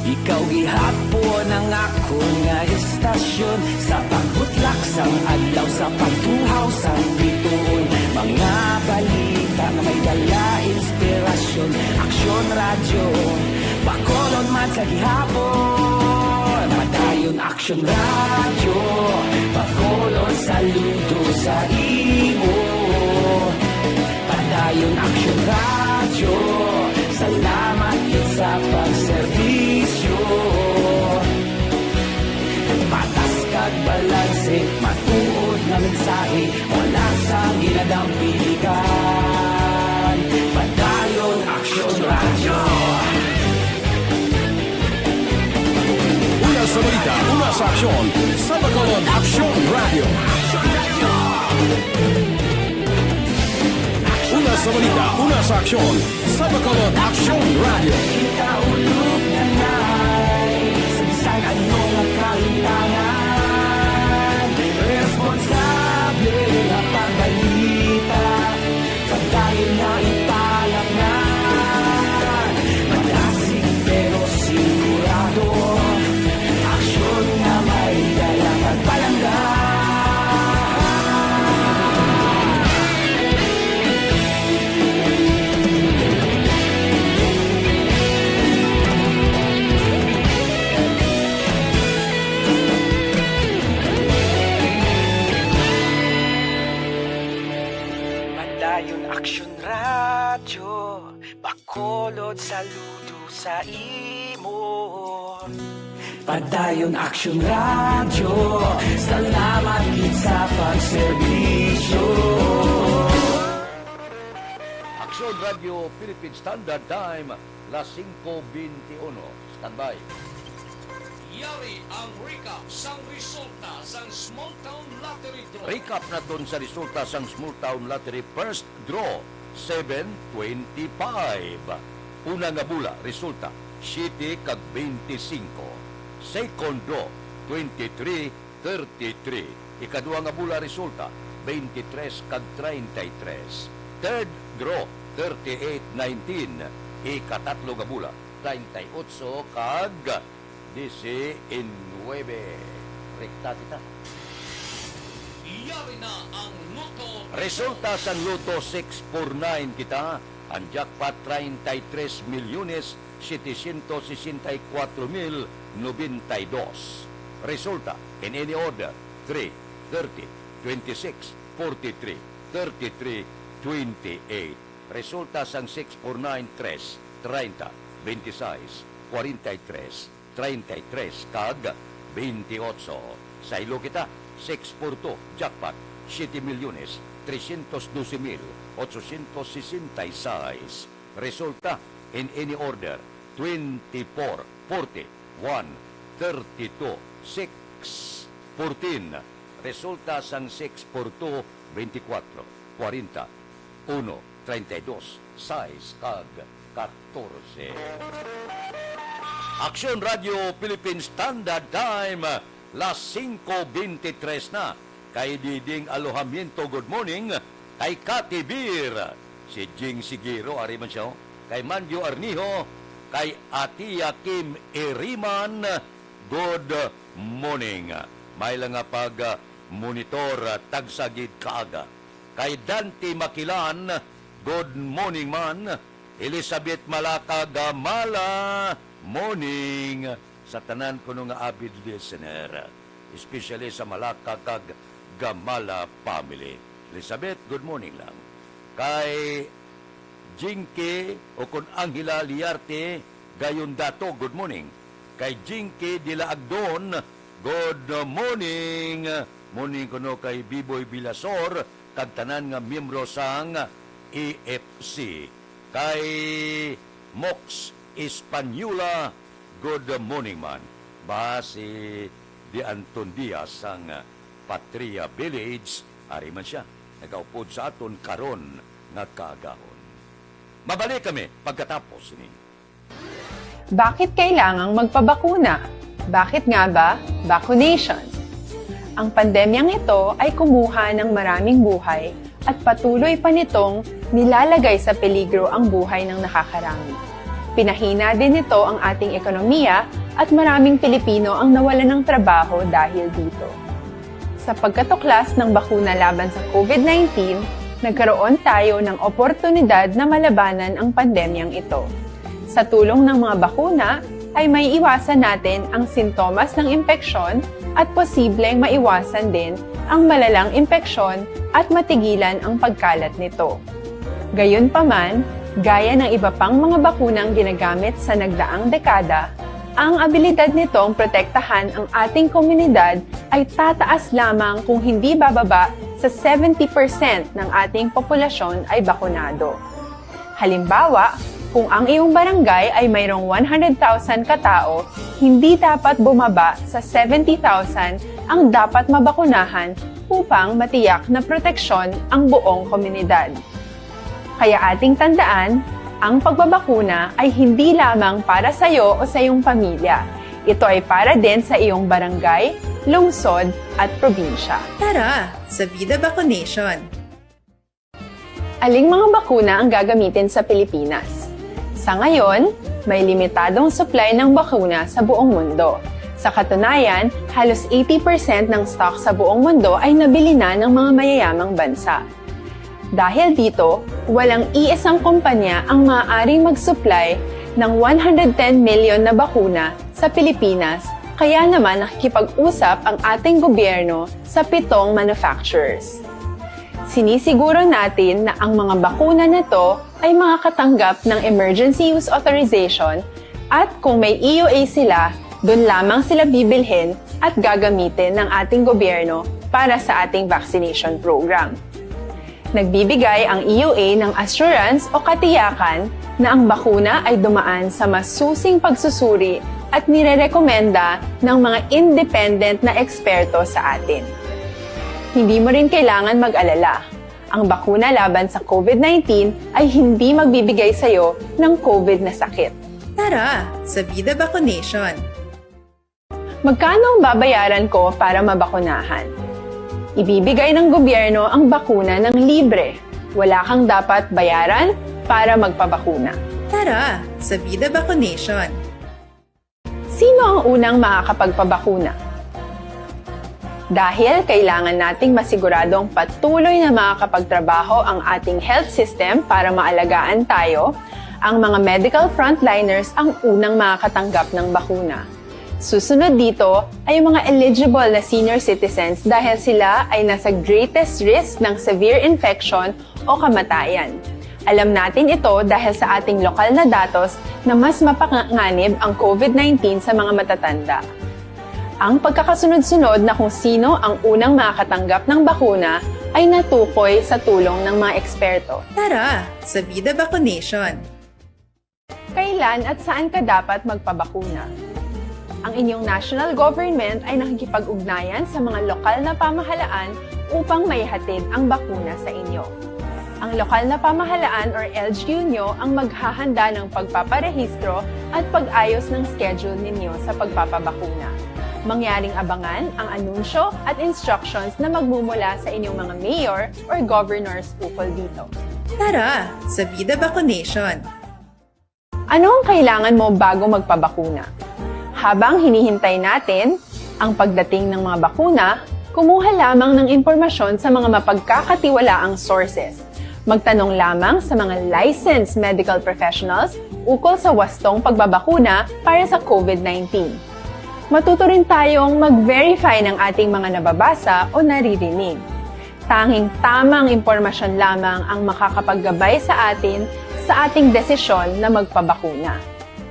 ikaw gihapon ang akon nga istasyon. Sa pagbutlak sang adlaw, sa pagtuhaw sang bituon, mga balita nga may dala inspirasyon. Aksyon Radyo, Bacolod man sa gihapon. Padayon Aksyon Radyo, Bacolod, saludo sa imo. Padayon Aksyon Radyo, salamat gid sa pagserbisyo. Patas kag balanse, matuod nga mensahe, wala sang ginadampigan. Padayon Aksyon Radyo. Una sa balita, una sa aksyon, sa Bacolod Aksyon Radyo. Una sa balita, una sa aksyon, sa Bacolod Aksyon Radyo. Kita ulog na nay, sa bisan ano nga kahintangan, responsable nga pagbalita. Padayon nga ipalapnan, madasig pero sigurado. Aksyon nga may dala kag palangga. Padayon Aksyon Radyo, Bacolod, saludo sa imo. Padayon Aksyon Radyo, salamat gid sa pagserbisyo. Aksyon Radyo Philippine Standard Time, las singko beintiuno. Standby. Yari ang recap sang resulta sang Small Town Lottery Draw. Recap naton sa resulta sang Small Town Lottery First Draw, seven twenty-five. Una nga bola, resulta, siyete kag beintisinko. Second draw, twenty-three thirty-three. Ikaduha nga bola, resulta, beintitrés kag treinta y tres. Third draw, thirty-eight nineteen. Ikatatlo nga bola, treinta y ocho kag diecinueve. Rekta kita. Yari na ang Lotto. Resulta sang Lotto six four nine kita, ang jackpot treinta y tres milyones setecientos sesenta y cuatro mil noventa y dos. Resulta, in any order, three, thirty, twenty-six, forty-three, thirty-three, twenty-eight. Resulta sang six four nine, tres, treinta, veintiséis, cuarenta y tres, treinta y tres, kag veintiocho. Saylo kita, six four two, jackpot, siete milyones trescientos doce mil ochocientos sesenta y seis. Resulta, in any order, twenty-four, forty, one, thirty-two, six, fourteen. Resulta sang six four two, twenty-four, forty, uno, treinta y dos, sais, kag katorse. Aksyon Radio Philippine Standard Time, las singko beintitres na. Kay Diding Alojamiento, good morning. Kay Kati Bir, si Jing Sigiro, ari man siya, oh. Kay Manjo Arnijo, kay Atia Kim Iriman, good morning. May lang nga pag, ah, monitor, ah, tagsa gid kaaga. Kay Dante Makilan, good morning man. Elizabeth Malaka Gamala, morning. Sa tanan kuno nga avid listener, especially sa Malaka kag Gamala family. Elizabeth, good morning lang. Kay Jinky o kon Angela Liarte Gayondato, good morning. Kay Jinky Dila Agdon, good morning. Morning kuno kay Biboy Bilasor kag tanan nga miyembro sang E F C. Kay Mox Española, good morning man. Ba si Di Anton Diaz sang Patria Village, ari man siya, nagaupod sa aton karon nga kaagahon. Mabalik kami pagkatapos ni. Bakit kailangang magpabakuna? Bakit nga ba vaccination? Ang pandemyang ito ay kumuha ng maraming buhay at patuloy pa nitong nilalagay sa peligro ang buhay ng nakakarami. Pinahina din nito ang ating ekonomiya at maraming Pilipino ang nawalan ng trabaho dahil dito. Sa pagkatuklas ng bakuna laban sa COVID nineteen, nagkaroon tayo ng oportunidad na malabanan ang pandemyang ito. Sa tulong ng mga bakuna, ay may iwasan natin ang sintomas ng impeksyon at posibleng maiwasan din ang malalang impeksyon at matigilan ang pagkalat nito. Gayunpaman, gaya ng iba pang mga bakunang ginagamit sa nagdaang dekada, ang abilidad nitong protektahan ang ating komunidad ay tataas lamang kung hindi bababa sa seventy percent ng ating populasyon ay bakunado. Halimbawa, kung ang iyong barangay ay mayroong one hundred thousand ka tao, hindi dapat bumaba sa seventy thousand ang dapat mabakunahan upang matiyak na proteksyon ang buong komunidad. Kaya ating tandaan, ang pagbabakuna ay hindi lamang para sa iyo o sa iyong pamilya. Ito ay para din sa iyong barangay, lungsod, at probinsya. Tara, sa Vida Vaccination! Aling mga bakuna ang gagamitin sa Pilipinas? Sa ngayon, may limitadong supply ng bakuna sa buong mundo. Sa katunayan, halos eighty percent ng stock sa buong mundo ay nabili na ng mga mayayamang bansa. Dahil dito, walang iisang kumpanya ang maaaring mag-supply ng one hundred ten million na bakuna sa Pilipinas, kaya naman nakikipag-usap ang ating gobyerno sa pitong manufacturers. Sinisiguro natin na ang mga bakuna na to ay makakatanggap ng emergency use authorization at kung may E U A sila, dun lamang sila bibilhin at gagamitin ng ating gobyerno para sa ating vaccination program. Nagbibigay ang E U A ng assurance o katiyakan na ang bakuna ay dumaan sa masusing pagsusuri at nirerekomenda ng mga independent na eksperto sa atin. Hindi mo rin kailangan mag-alala. Ang bakuna laban sa COVID nineteen ay hindi magbibigay sa iyo ng COVID na sakit. Tara, sa Vida Vaccination! Magkano ang babayaran ko para mabakunahan? Ibibigay ng gobyerno ang bakuna ng libre. Wala kang dapat bayaran para magpabakuna. Tara, sa Vida Vaccination! Sino ang unang makakapagpabakuna? Dahil kailangan nating masiguradong patuloy na makakapagtrabaho ang ating health system para maalagaan tayo, ang mga medical frontliners ang unang makakatanggap ng bakuna. Susunod dito ay ang mga eligible na senior citizens dahil sila ay nasa greatest risk ng severe infection o kamatayan. Alam natin ito dahil sa ating lokal na datos na mas mapanganib ang COVID nineteen sa mga matatanda. Ang pagkakasunod-sunod na kung sino ang unang makakatanggap ng bakuna ay natukoy sa tulong ng mga eksperto. Tara, sa Vida Vaccination! Kailan at saan ka dapat magpabakuna? Ang inyong national government ay nakikipag-ugnayan sa mga lokal na pamahalaan upang maihatid ang bakuna sa inyo. Ang lokal na pamahalaan or L G U nyo ang maghahanda ng pagpaparehistro at pag-ayos ng schedule ninyo sa pagpapabakuna. Mangyaring abangan ang anunsyo at instructions na magmumula sa inyong mga mayor or governors ukol dito. Tara sa Vida Vaccination! Ano ang kailangan mo bago magpabakuna? Habang hinihintay natin ang pagdating ng mga bakuna, kumuha lamang ng impormasyon sa mga mapagkakatiwalaang sources. Magtanong lamang sa mga licensed medical professionals ukol sa wastong pagbabakuna para sa COVID nineteen. Matuto rin tayong mag-verify ng ating mga nababasa o naririnig. Tanging tamang impormasyon lamang ang makakapaggabay sa atin sa ating desisyon na magpabakuna.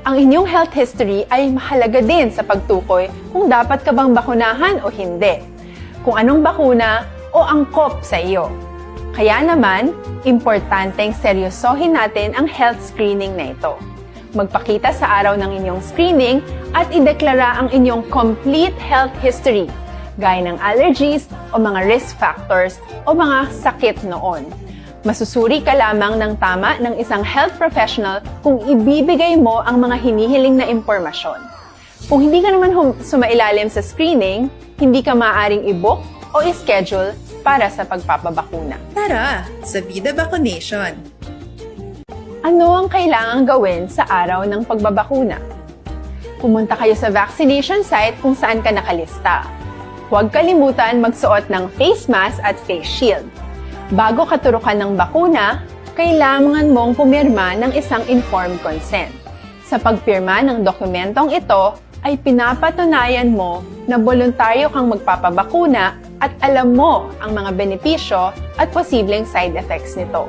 Ang inyong health history ay mahalaga din sa pagtukoy kung dapat ka bang bakunahan o hindi, kung anong bakuna o angkop sa iyo. Kaya naman, importanteng seryosohin natin ang health screening na ito. Magpakita sa araw ng inyong screening at ideklara ang inyong complete health history, gaya ng allergies o mga risk factors o mga sakit noon. Masusuri ka lamang ng tama ng isang health professional kung ibibigay mo ang mga hinihiling na impormasyon. Kung hindi ka naman hum- sumailalim sa screening, hindi ka maaaring i-book o i-schedule para sa pagpapabakuna. Tara sa Vida Vaccination! Ano ang kailangang gawin sa araw ng pagbabakuna? Pumunta kayo sa vaccination site kung saan ka nakalista. Huwag kalimutan magsuot ng face mask at face shield. Bago katurukan ng bakuna, kailangan mong pumirma ng isang informed consent. Sa pagpirma ng dokumentong ito ay pinapatunayan mo na boluntaryo kang magpapabakuna at alam mo ang mga benepisyo at posibleng side effects nito.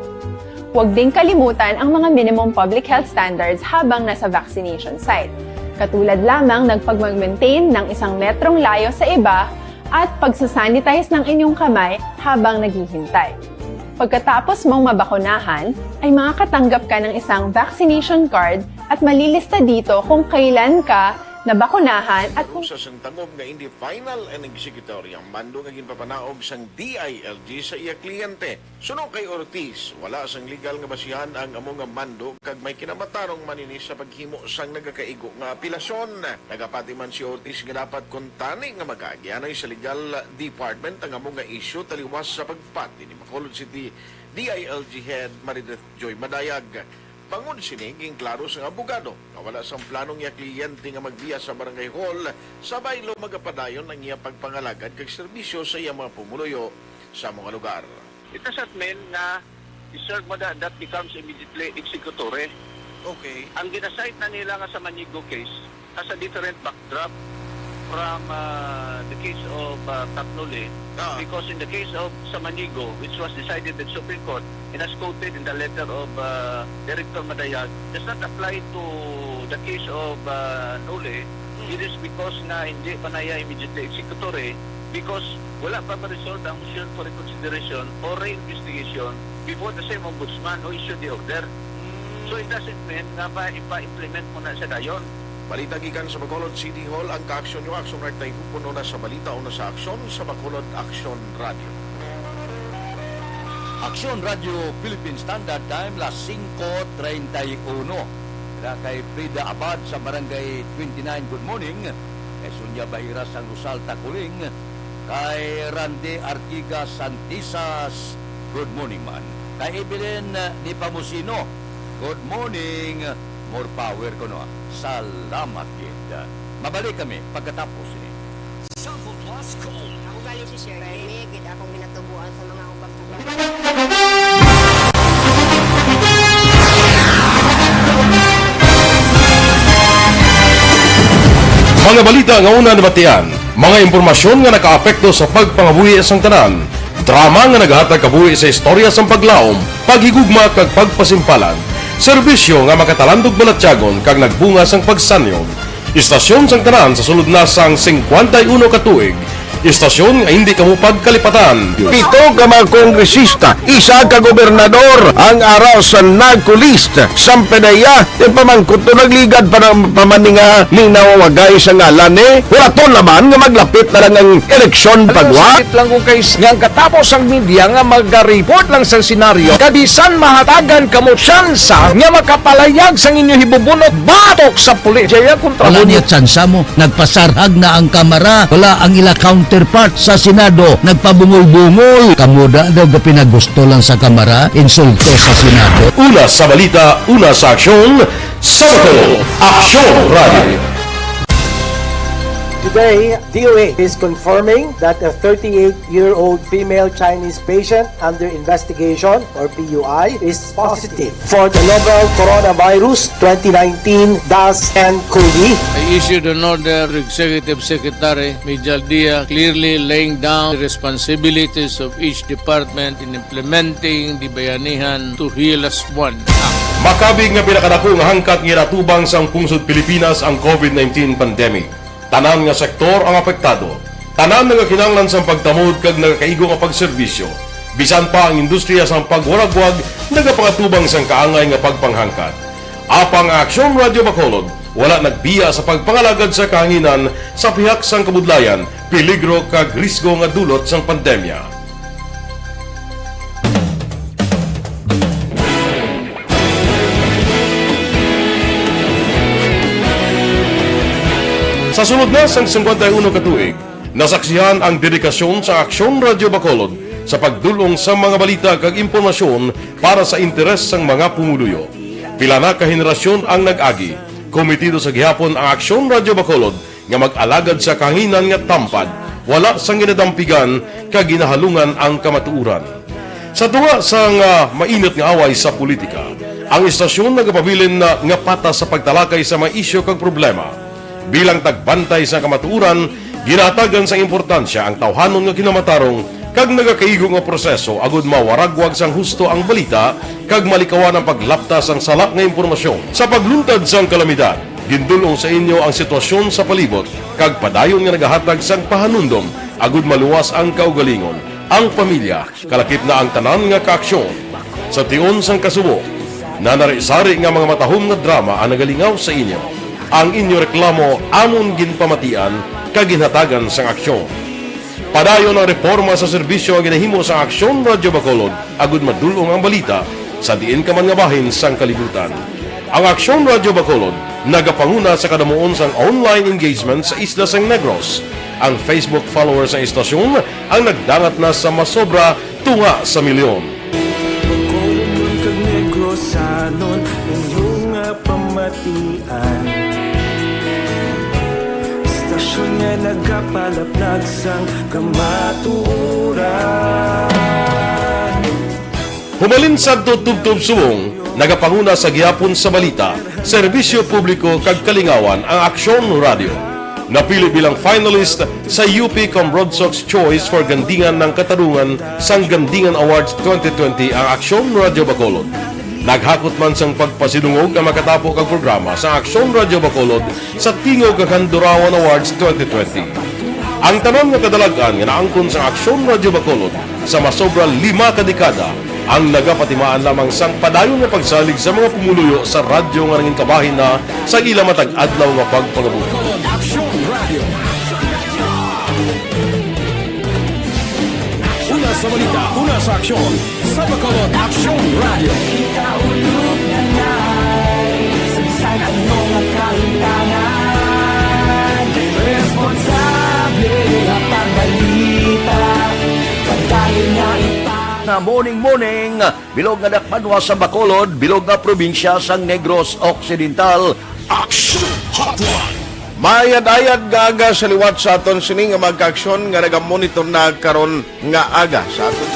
Huwag ding kalimutan ang mga minimum public health standards habang nasa vaccination site, katulad lamang ng pagmag-maintain ng isang metrong layo sa iba at pagsasanitize ng inyong kamay habang naghihintay. Pagkatapos mong mabakunahan, ay makakatanggap ka ng isang vaccination card at malilista dito kung kailan ka nabakunahan at kung Sa sangtangog nga indi final and executory ang mando nga ginpapanaog sang D I L G sa iya kliyente. Suno kay Ortiz, wala sang legal nga basihan ang amo nga mando kag may kinamatarong man ini sa paghimo sang nagakaigo nga apelasyon. Nagapati man si Ortiz nga dapat kuntani nga magaagianay sa legal department ang amo nga isyu taliwas sa pagpati ni Bacolod City D I L G Head Marideth Joy Madayag. Bangod sini, ginklaro sang abogado nga wala sang plano ang iya kliyente nga magbiya sa barangay hall sa baylo magapadayon ang iya pagpangalagad kag serbisyo sa iya mga pumuluyo sa mga lugar. It doesn't mean nga i-serve mo na that becomes immediately executory. Okay. Ang ginasite na nila nga Samaniego case has a different backdrop from uh, the case of uh, Cap Noli. Ah. Because in the case of Samaniego, which was decided by the Supreme Court, and as quoted in the letter of uh, Director Madayag, does not apply to the case of uh, Noli. Hmm. It is because nga hindi pa na iya immediately executory because wala pa ma-resolve ang motion for reconsideration or reinvestigation before the same ombudsman who issued the order. Hmm. So it doesn't mean nga pa ipa-implement mo na sa dayon. Balita gikan sa Bacolod City Hall, ang kaaksyon nyo, Aksyon Right Tayhupon, una sa balita, una sa aksyon, sa Bacolod Aksyon Radio. Aksyon Radio Philippine Standard Time, las singko treinta y uno. Dira kay Frida Abad sa Barangay twenty-nine, good morning. Kay Sonia Bahira sang Rosal Takuling, kay Randy Artigas Santisas, good morning man. Kay Evelyn Nepomuceno, good morning. More power kuno. Salamat gid. Mabalik kami pagkatapos ini. Sample Plus Gold. Ako gali si Shirley. Permi gid akong ginatubuan sa mga hubag-hubag. Mga balita nga una nabatian, mga impormasyon nga nakaapekto sa pagpangabuhi sang tanan, drama nga nagahatag kabuhi sa istorya sang paglaom, paghigugma kag pagpasimpalan, serbisyo nga makatalandog balatyagon kag nagbunga sang pagsanyog. Istasyon sang tanan sa sulod na sang singkwenta y uno ka tuig, Istasyon nga hindi kamo pagkalipatan. Pito ka mga kongresista, isa ka gobernador ang ara sa NAGCO list. Sampanaya, ipamangkot to nagligad pa ng pamaninga ni nawawagay sa ngalan ni. Wala to naman nga maglapit na lang ang eleksyon pagwa. Sakit lang kung kay nga ang katapos ang media nga mag-report lang sa senaryo. Kabisan mahatagan kamo tsansa nga makapalayag sang inyo hibubunot batok sa pulis. Jaya kontra Wala mo. Niya tsansa mo. Nagpasarhag na ang kamara. Wala ang ila counterpart sa Senado. Nagpabungol-bungol. Kamo da daw ga pinagusto lang sa kamara. Insulto sa Senado. Una sa balita, una sa aksyon, sa Bacolod, Aksyon Radio. Today, D O A is confirming that a thirty-eight-year-old female Chinese patient under investigation, or P U I, is positive for the novel Coronavirus twenty nineteen dash N COVID. I issued an order to Executive Secretary Major Dia, clearly laying down the responsibilities of each department in implementing the Bayanihan to Heal As One Act. Makabig nga pinakadako nga hangkat nga ginatubang sang pungsod Pilipinas ang COVID nineteen pandemic. Tanan nga sektor ang apektado. Tanan nga kinahanglan sang pagtamod kag nagakaigo nga pagserbisyo. Bisan pa ang industriya sang pagwaragwag nagapangatubang sang kaangay nga pagpanghangkat. Apang ang Aksyon Radio Bacolod wala nagbiya sa pagpangalagad sa kahanginan sa pihak sang kabudlayan, peligro kag risgo nga dulot sang pandemya. Sa sulod na sang singkwenta y uno ka tuig, nasaksihan ang dedikasyon sa Aksyon Radio Bacolod sa pagdul-ong sa mga balita kag impormasyon para sa interes sang mga pumuluyo. Pila na ka henerasyon ang nag-agi, kometido sa gihapon ang Aksyon Radio Bacolod nga mag-alagad sa kahanginan nga tampad, wala sang ginadampigan kag ginahalungan ang kamatuoran. Sa tunga sang, ah, mainit nga away sa politika, ang istasyon nagapabilin na nga patas sa pagtalakay sa mga isyu kag problema. Bilang tagbantay sa kamatuoran, ginahatagan sang importansya ang tawhanon nga kinamatarong kag nagakaigo nga proseso agud mawaragwag sang husto ang balita kag malikawan ang paglapta sang sala nga impormasyon. Sa pagluntad sang kalamidad, gindul-ong sa inyo ang sitwasyon sa palibot kag padayon nga nagahatag sang pahanumdom agud maluwas ang kaugalingon, ang pamilya, kalakip na ang tanan nga kaaksyon. Sa tion sang kasubo, nanari-sari nga mga matahom nga drama ang nagalingaw sa inyo. Ang inyo reklamo amon ginpamatian kag ginhatagan sang aksyon. Padayon ang reporma sa serbisyo nga ginahimo sang Aksyon Radio Bacolod agud madul-ong ang balita sa diin ka man nga bahin sang kalibutan. Ang Aksyon Radio Bacolod nagapanguna sa kadamuon sang online engagement sa isla sang Negros. Ang Facebook followers sang istasyon ang nagdangat na sa masobra tunga sa milyon. Bacolodnon kag Negrosanon, inyo nga pamatian. Istasyon nga nagapalaplag sang kamatuoran. Humalin sadto tubtob subong, nagapanguna sa gihapon sa balita, serbisyo publiko kag kalingawan ang Aksyon Radio. Napili bilang finalist sa U P Comrade Sox Choice for Gandingan ng Katarungan sang Gandingan Awards twenty twenty ang Aksyon Radio Bacolod. Naghakot man sang pagpasidungog ang makatapo kag programa sa Aksyon Radio Bacolod sa Tingog kag Handurawan Awards twenty twenty. Ang tanan nga kadalag-an nga naangkon sang Aksyon Radio Bacolod sa masobra lima ka dekada ang nagapatimaan lamang sang padayon nga pagsalig sa mga pumuluyo sa radyo nga nangin kabahin na sa ila matag adlaw nga pagpangabuhi. Aksyon Radio. Una sa balita, una sa aksyon, sa Bacolod Aksyon Radio. Kita ulog na nai, sa bisan ano nga kaintanan, responsable nga pagbalita, padayon nga ipa- Na morning, morning, bilog nga dakbanwa sa Bacolod, bilog nga probinsya sang Negros Occidental. Action Hotline. Maayad-ayad nga aga sa liwat sa aton sini nga magkaaksyon nga nagamonitor na karon nga aga sa aton.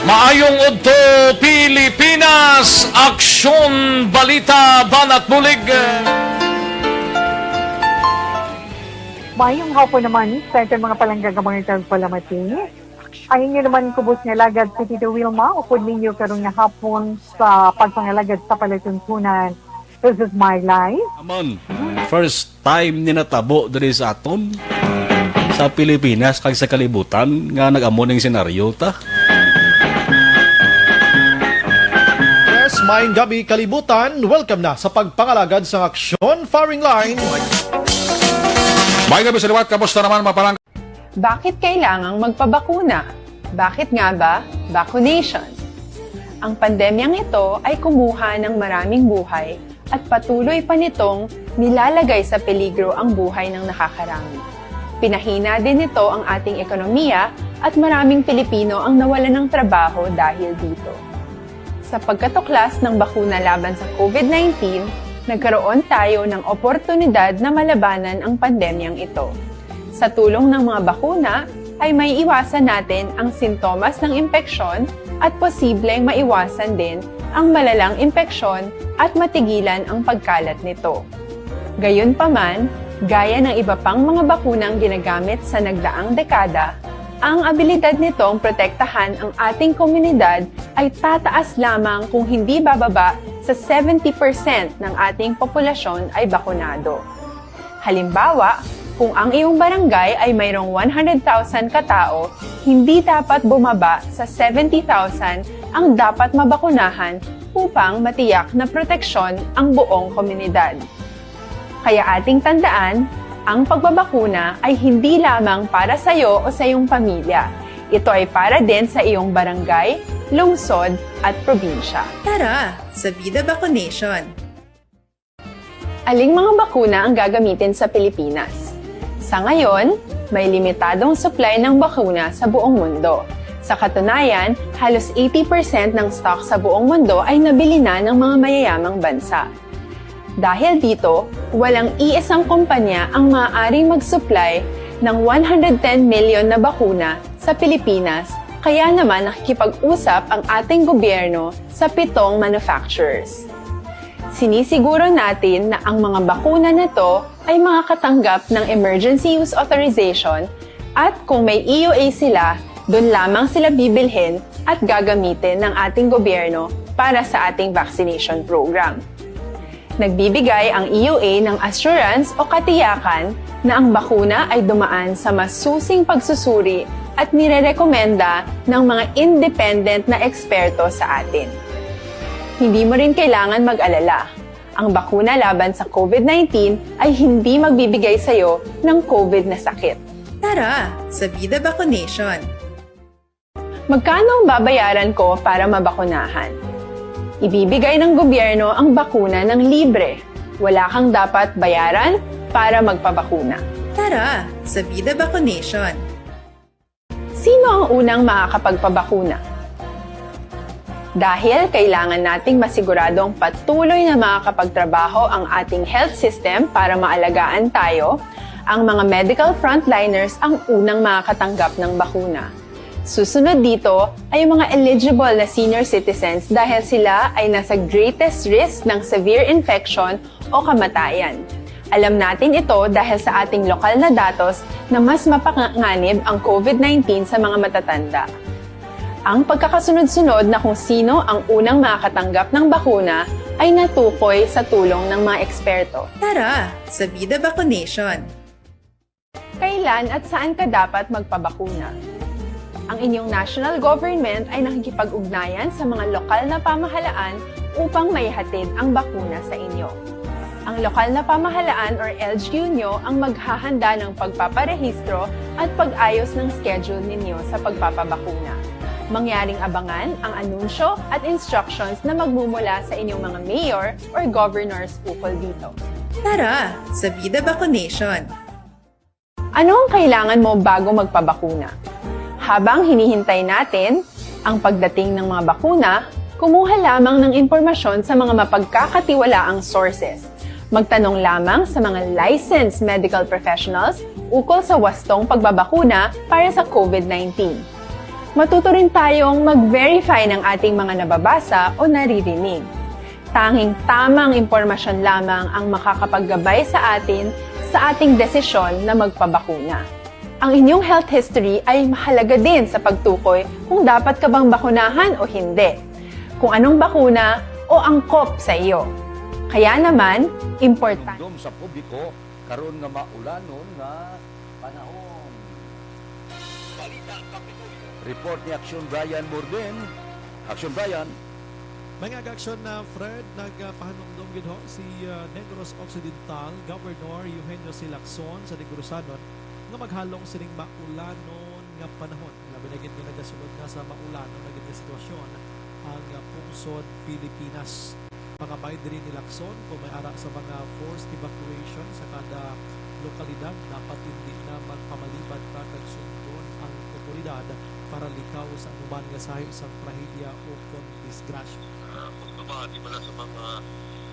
Maayong udto, Pilipinas! Aksyon, balita, banat, bulig. Maayong hapon naman sa aton mga palangga nga mga tagpalamati. Ang inyo naman kubos nga alagad si Tito Wilma, upod ninyo karon nga hapon sa pagpangalagad sa palatuntunan. This is my life. Amon, first time ni natabo diri sa aton. sa Pilipinas kag sa kalibutan nga nag-amo ning senaryo ta. Yes, maayong gabi, kalibutan. Welcome na sa pagpangalagad sang Aksyon Firing Line. Maayong gabi sa liwat. Kamusta naman, mga parang Bakit kailangang magpabakuna? Bakit nga ba vaccination? Ang pandemyang ito ay kumuha ng maraming buhay at patuloy pa nitong nilalagay sa peligro ang buhay ng nakakarami. Pinahina din nito ang ating ekonomiya at maraming Pilipino ang nawalan ng trabaho dahil dito. Sa pagkatuklas ng bakuna laban sa COVID nineteen, nagkaroon tayo ng oportunidad na malabanan ang pandemyang ito. Sa tulong ng mga bakuna, ay maiiwasan natin ang sintomas ng impeksyon at posibleng maiwasan din ang malalang impeksyon at matigilan ang pagkalat nito. Gayunpaman, gaya ng iba pang mga bakunang ginagamit sa nagdaang dekada, ang abilidad nitong protektahan ang ating komunidad ay tataas lamang kung hindi bababa sa seventy percent ng ating populasyon ay bakunado. Halimbawa, kung ang iyong barangay ay mayroong one hundred thousand ka tawo, hindi dapat bumaba sa seventy thousand ang dapat mabakunahan upang matiyak na proteksyon ang buong komunidad. Kaya ating tandaan, ang pagbabakuna ay hindi lamang para sa iyo o sa iyong pamilya. Ito ay para din sa iyong barangay, lungsod, at probinsya. Tara, sa Bida Vaccination! Aling mga bakuna ang gagamitin sa Pilipinas? Sa ngayon, may limitadong supply ng bakuna sa buong mundo. Sa katunayan, halos eighty percent ng stock sa buong mundo ay nabili na ng mga mayayamang bansa. Dahil dito, walang iisang kumpanya ang maaaring mag-supply ng one hundred ten million na bakuna sa Pilipinas, kaya naman nakikipag-usap ang ating gobyerno sa pitong manufacturers. Sinisiguro natin na ang mga bakuna na to ay makakatanggap ng emergency use authorization at kung may E U A sila, doon lamang sila bibilhin at gagamitin ng ating gobyerno para sa ating vaccination program. Nagbibigay ang E U A ng assurance o katiyakan na ang bakuna ay dumaan sa masusing pagsusuri at nirerekomenda ng mga independent na eksperto sa atin. Hindi mo rin kailangan mag-alala. Ang bakuna laban sa COVID nineteen ay hindi magbibigay sa iyo ng COVID na sakit. Tara, sa Bida Vaccination! Magkano ang babayaran ko para mabakunahan? Ibibigay ng gobyerno ang bakuna ng libre. Wala kang dapat bayaran para magpabakuna. Tara, sa Bida Vaccination! Sino ang unang makakapagpabakuna? Dahil kailangan nating masiguradong patuloy na makakapagtrabaho ang ating health system para maalagaan tayo, ang mga medical frontliners ang unang makakatanggap ng bakuna. Susunod dito ay ang mga eligible na senior citizens dahil sila ay nasa greatest risk ng severe infection o kamatayan. Alam natin ito dahil sa ating lokal na datos na mas mapanganib ang COVID nineteen sa mga matatanda. Ang pagkakasunod-sunod na kung sino ang unang makakatanggap ng bakuna ay natukoy sa tulong ng mga eksperto. Tara, sa Bida Vaccination! Kailan at saan ka dapat magpabakuna? Ang inyong national government ay nakikipag-ugnayan sa mga lokal na pamahalaan upang maihatid ang bakuna sa inyo. Ang lokal na pamahalaan or L G U nyo ang maghahanda ng pagpaparehistro at pag-ayos ng schedule ninyo sa pagpapabakuna. Mangyaring abangan ang anunsyo at instructions na magmumula sa inyong mga mayor or governors ukol dito. Tara, sa Bida Vaccination! Ano ang kailangan mo bago magpabakuna? Habang hinihintay natin ang pagdating ng mga bakuna, kumuha lamang ng impormasyon sa mga mapagkakatiwalaang sources. Magtanong lamang sa mga licensed medical professionals ukol sa wastong pagbabakuna para sa COVID nineteen. Matuto rin tayong mag-verify ng ating mga nababasa o naririnig. Tanging tamang impormasyon lamang ang makakapaggabay sa atin sa ating desisyon na magpabakuna. Ang inyong health history ay mahalaga din sa pagtukoy kung dapat ka bang bakunahan o hindi, kung anong bakuna o angkop sa iyo. Kaya naman, importante. Dumdom sa publiko karon nga maulanon nga panahon. Report ni Aksyon Brian Morden. Aksyon Brian. Mga kaaksyon na Fred, nagpahanumdom gid ho si ah, Negros Occidental Governor Eugenio C. Lacson sa Negrosanon nga maghalong sining maulanon nga panahon. Labi na gid nga nagasulod na sa maulanon na gid nga sitwasyon ang ah, pungsod Pilipinas. Pangabay diri ni Lacson, kung may ara sa mga forced evacuation sa kada lokalidad, dapat hindi na magpamalibad pa kag sundon ang otoridad para likaw sa anuman nga sahi sang trahedya o kon disgrasya. Ah, pagbabati pala sa mga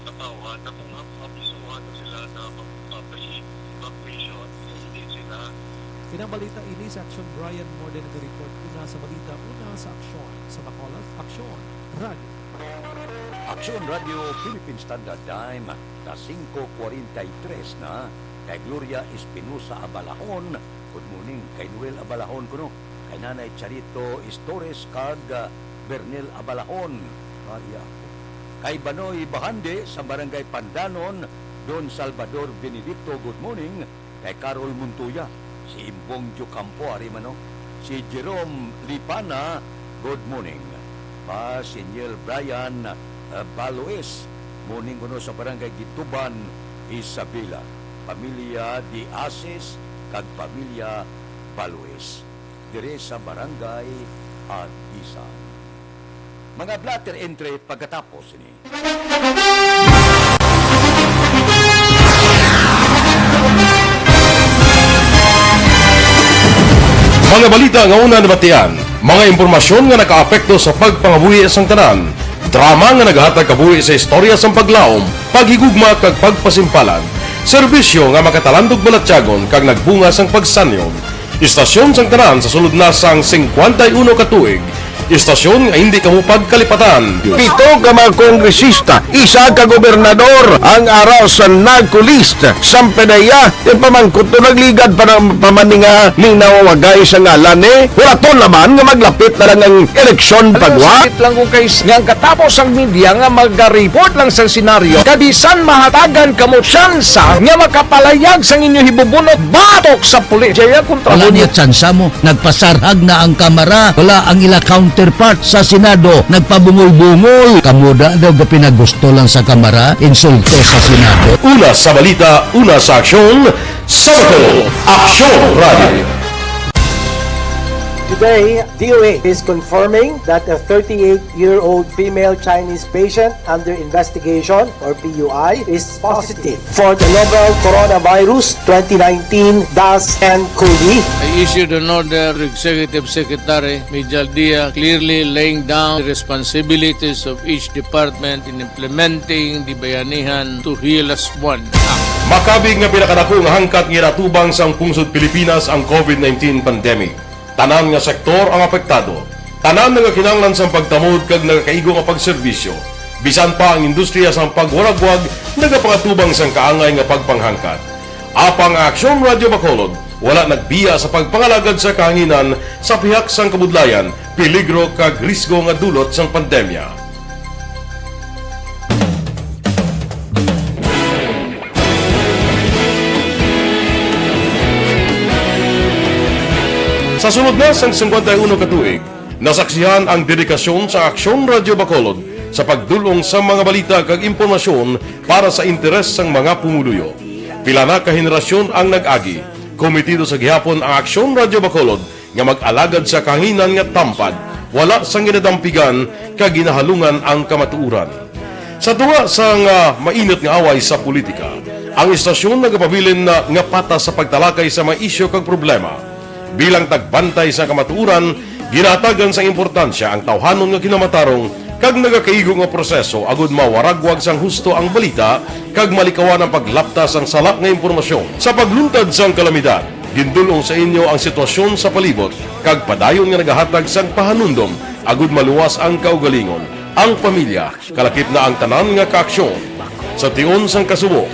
katawhan na kung ab- abisuhan na sila na mag-, ah, pre-evacuation, hindi sila Pinang balita ini sa Aksyon Brian Morden nagareport. Una sa balita, una sa aksyon. Sa Bacolod, Aksyon, Radyo. Aksyon Radyo Philippine Standard Time, las singko kwarenta y tres na, kay Gloria Espinosa Abalahon. Good morning kay Noel Abalahon kuno, kay Nanay Charito Istores kag ah, Bernel Abalahon. Ah, iya. Kay Banoy Bahande sa Barangay Pandanon, Don Salvador Benedicto, good morning. Kay Carol Montoya, si Imbong Diocampo, ari man, no? Si Jerome Lipana, good morning. Pa si Niel Brian ah, Baloes, morning kuno sa Barangay Gituban, Isabela. Pamilya De Asis kag pamilya Baloes, diri sa Barangay Agisan. Mga blotter entry pagkatapos ni Mga balita nga una nabatian, mga impormasyon nga nakaapekto sa pagpangabuhi sang tanan, drama nga nagahatag kabuhi sa istorya sang paglaom, paghigugma kag pagpasimpalan, serbisyo nga makatalandog balatyagon kag nagbunga sang pagsanyon. Istasyon sang tanan sa sulod na sang singkwenta y uno ka tuig. Istasyon nga hindi kamo pagkalipatan. Pito ka mga kongresista, isa ka gobernador ang ara sa NAGCO list. Sampanaya, ipamangkot to nagligad pa ng pamaninga ning nawawagay sa ngalan ni Huraton naman nga maglapit na lang ang eleksyon pagwa. Sakit lang kung kay nga ang katapos ang media nga magareport lang sa senaryo. Kabisan mahatagan kamo tsansa nga makapalayag sang inyo hibubunot batok sa pulis. Jaya kontra Wala niya tsansa mo. Nagpasarhag na ang Kamara. Wala ang ila counterpart sa Senado. Nagpabungol-bungol. Kamuda daw gapinagusto lang sa Kamara. Insulto sa Senado. Una sa balita, una sa aksyon, sa Bacolod, Aksyon Radio. Today, D O A is confirming that a thirty-eight-year-old female Chinese patient under investigation, or P U I, is positive for the novel coronavirus twenty nineteen dash N cov. I issued an order to Executive Secretary Mijal Dia, clearly laying down the responsibilities of each department in implementing the Bayanihan to Heal Us One Act. Makabig nga pinakadako nga hangkat nga ginatubang sang pungsod Pilipinas ang COVID nineteen pandemic. Tanan nga sektor ang apektado. Tanan nagakinahanglan sang pagtamod kag nagakaigo nga pagserbisyo. Bisan pa ang industriya sang pagwaragwag nagapangatubang sang kaangay nga pagpanghangkat. Apang ang Aksyon Radio Bacolod wala nagbiya sa pagpangalagad sa kahanginan sa pihak sang kabudlayan, peligro kag risgo nga dulot sang pandemya. Sa sulod na sang singkwenta y uno ka tuig, nasaksihan ang dedikasyon sa Aksyon Radio Bacolod sa pagdul-ong sa mga balita kag impormasyon para sa interes sang mga pumuluyo. Pila na ka henerasyon ang nag-agi. Komitido sa gihapon ang Aksyon Radio Bacolod nga mag-alagad sa kahanginan nga tampad, wala sang ginadampigan kag ginahalungan ang kamatuoran. Sa tunga sang ah, mainit nga away sa politika, ang istasyon nagapabilin na nga patas sa pagtalakay sa mga isyu kag problema. Bilang tagbantay sa kamatuoran, ginahatagan sang importansya ang tawhanon nga kinamatarong kag nagakaigo nga proseso agud mawaragwag sang husto ang balita kag malikawan ang paglapta sang sala nga impormasyon. Sa pagluntad sang kalamidad, gindul-ong sa inyo ang sitwasyon sa palibot kag padayon nga nagahatag sang pahanumdom agud maluwas ang kaugalingon, ang pamilya, kalakip na ang tanan nga kaaksyon. Sa tion sang kasubo,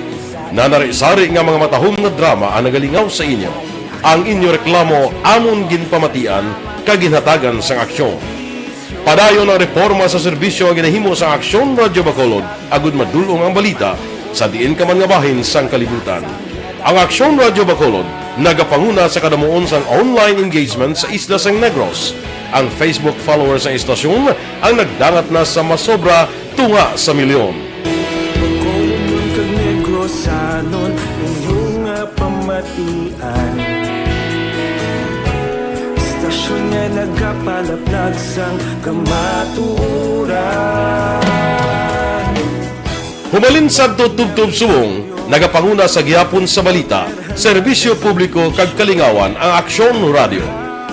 nanari-sari nga mga matahom nga drama ang nagalingaw sa inyo. Ang inyo reklamo amon ginpamatian kag ginhatagan sang aksyon. Padayon ang reporma sa serbisyo nga ginahimo sa Aksyon Radyo Bacolod agud madul-ong ang balita sa diin ka man nga bahin sang kalibutan. Ang Aksyon Radyo Bacolod Nagapanguna sa kadamuon sang online engagement sa isla sang Negros. Ang Facebook followers sang istasyon ang nagdangat na sa masobra tunga sa milyon. Bacolod kag Negrosanon, inyo nga pamatian. Istasyon nga nagapalaplag sang kamatuoran. Humalin sadto tubtob subong, nagapanguna sa gihapon sa balita, serbisyo publiko kag kalingawan ang Aksyon Radio.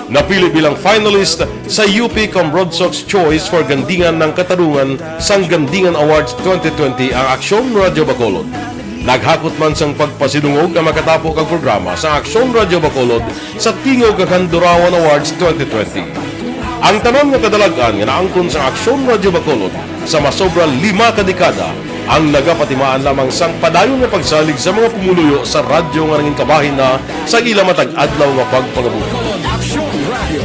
Napili bilang finalist sa U P Cambronsox Choice for Gandingan ng Katarungan sang Gandingan Awards twenty twenty ang Aksyon Radio Bacolod. Naghakot man sang pagpasidungog ang makatapo kag programa sa Aksyon Radio Bacolod sa Tingog kag Handurawan Awards twenty twenty. Ang tanan nga kadalag-an nga naangkon sa Aksyon Radio Bacolod sa masobra lima ka dekada ang nagapatimaan lamang sang padayon nga pagsalig sa mga pumuluyo sa radyo nga nangin kabahin na sa ila matag adlaw nga pagpangabuhi. Aksyon Radio.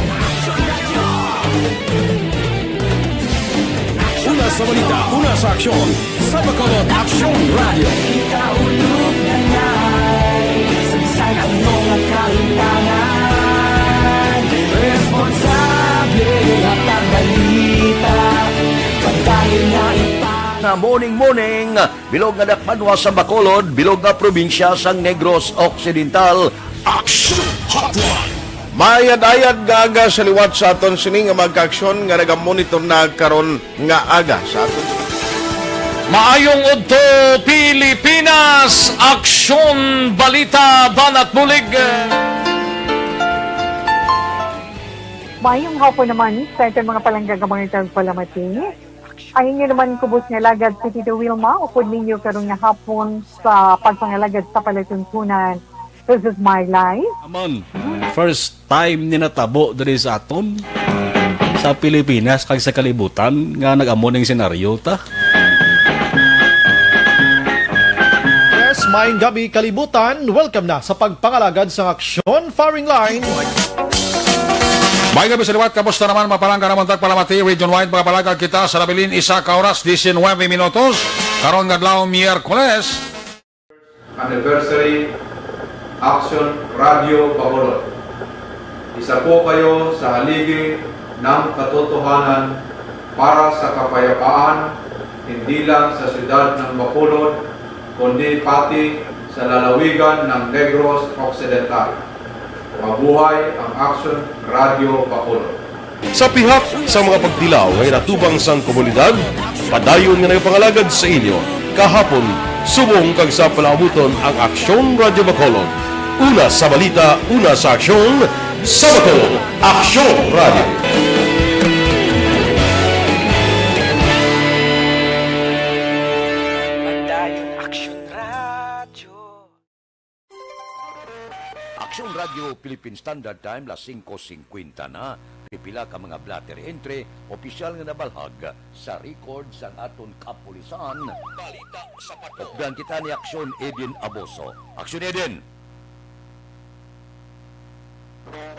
Una sa balita, una sa aksyon, sa Bacolod Aksyon Radio. Kita ulog na ngay, sa bisan ano nga kahintangan, responsable nga pagbalita, pagdali na ipa- Nga morning, morning, bilog nga dakbanwa sa Bacolod, bilog nga probinsya sang Negros Occidental. Action Hotline. Mayad-ayad nga aga sa liwat sa aton sini nga mga kaaksyon nga nagamonitor na karon nga aga sa aton. Maayong udto, Pilipinas! Aksyon, balita, banat bulig. Maayong hapon naman sa aton mga palangga nga mga tagpalamati. Ang inyo naman kubos nga alagad si Tito Wilma, upod ninyo karon nga hapon sa pagpangalagad sa palatuntunan. This is my life. Amon, first time ni natabo diri sa aton, sa Pilipinas kag sa kalibutan nga nag-amo ning senaryo ta. Yes, maayong gabi, kalibutan. Welcome na sa pagpangalagad sang Aksyon Firing Line. May gabi sa liwat, kamusta naman, mapalangga naman tagpalamati, region-wide, mga palagad kita sa nabilin, isa ka oras, diecinuebe minutos, karon nga adlaw, Miyerkules. Anniversary Action Radio Bacolod. Isa po kayo sa haligi ng katotohanan para sa kapayapaan, hindi lang sa siyudad ng Bacolod, kundi pati sa lalawigan ng Negros Occidental. Mabuhay ang Action Radio Bacolod. Sa pihak sa mga pagtilaw nga ginatubang sang komunidad, padayon nga nagapangalagad sa inyo kahapon, subong kag sa palaabuton ang Aksyon Radio Bacolod. Una sa balita, una sa aksyon, sa Bacolod, Aksyon Radio. Padayon Aksyon Radio. Aksyon Radio Philippine Standard Time, las singko singkwenta na. Pipila ka mga blotter entry, opisyal nga nabalhag sa record sang aton kapulisan. Balita sa Bato. Updan kita ni Aksyon Eden Aboso. Aksyon Eden!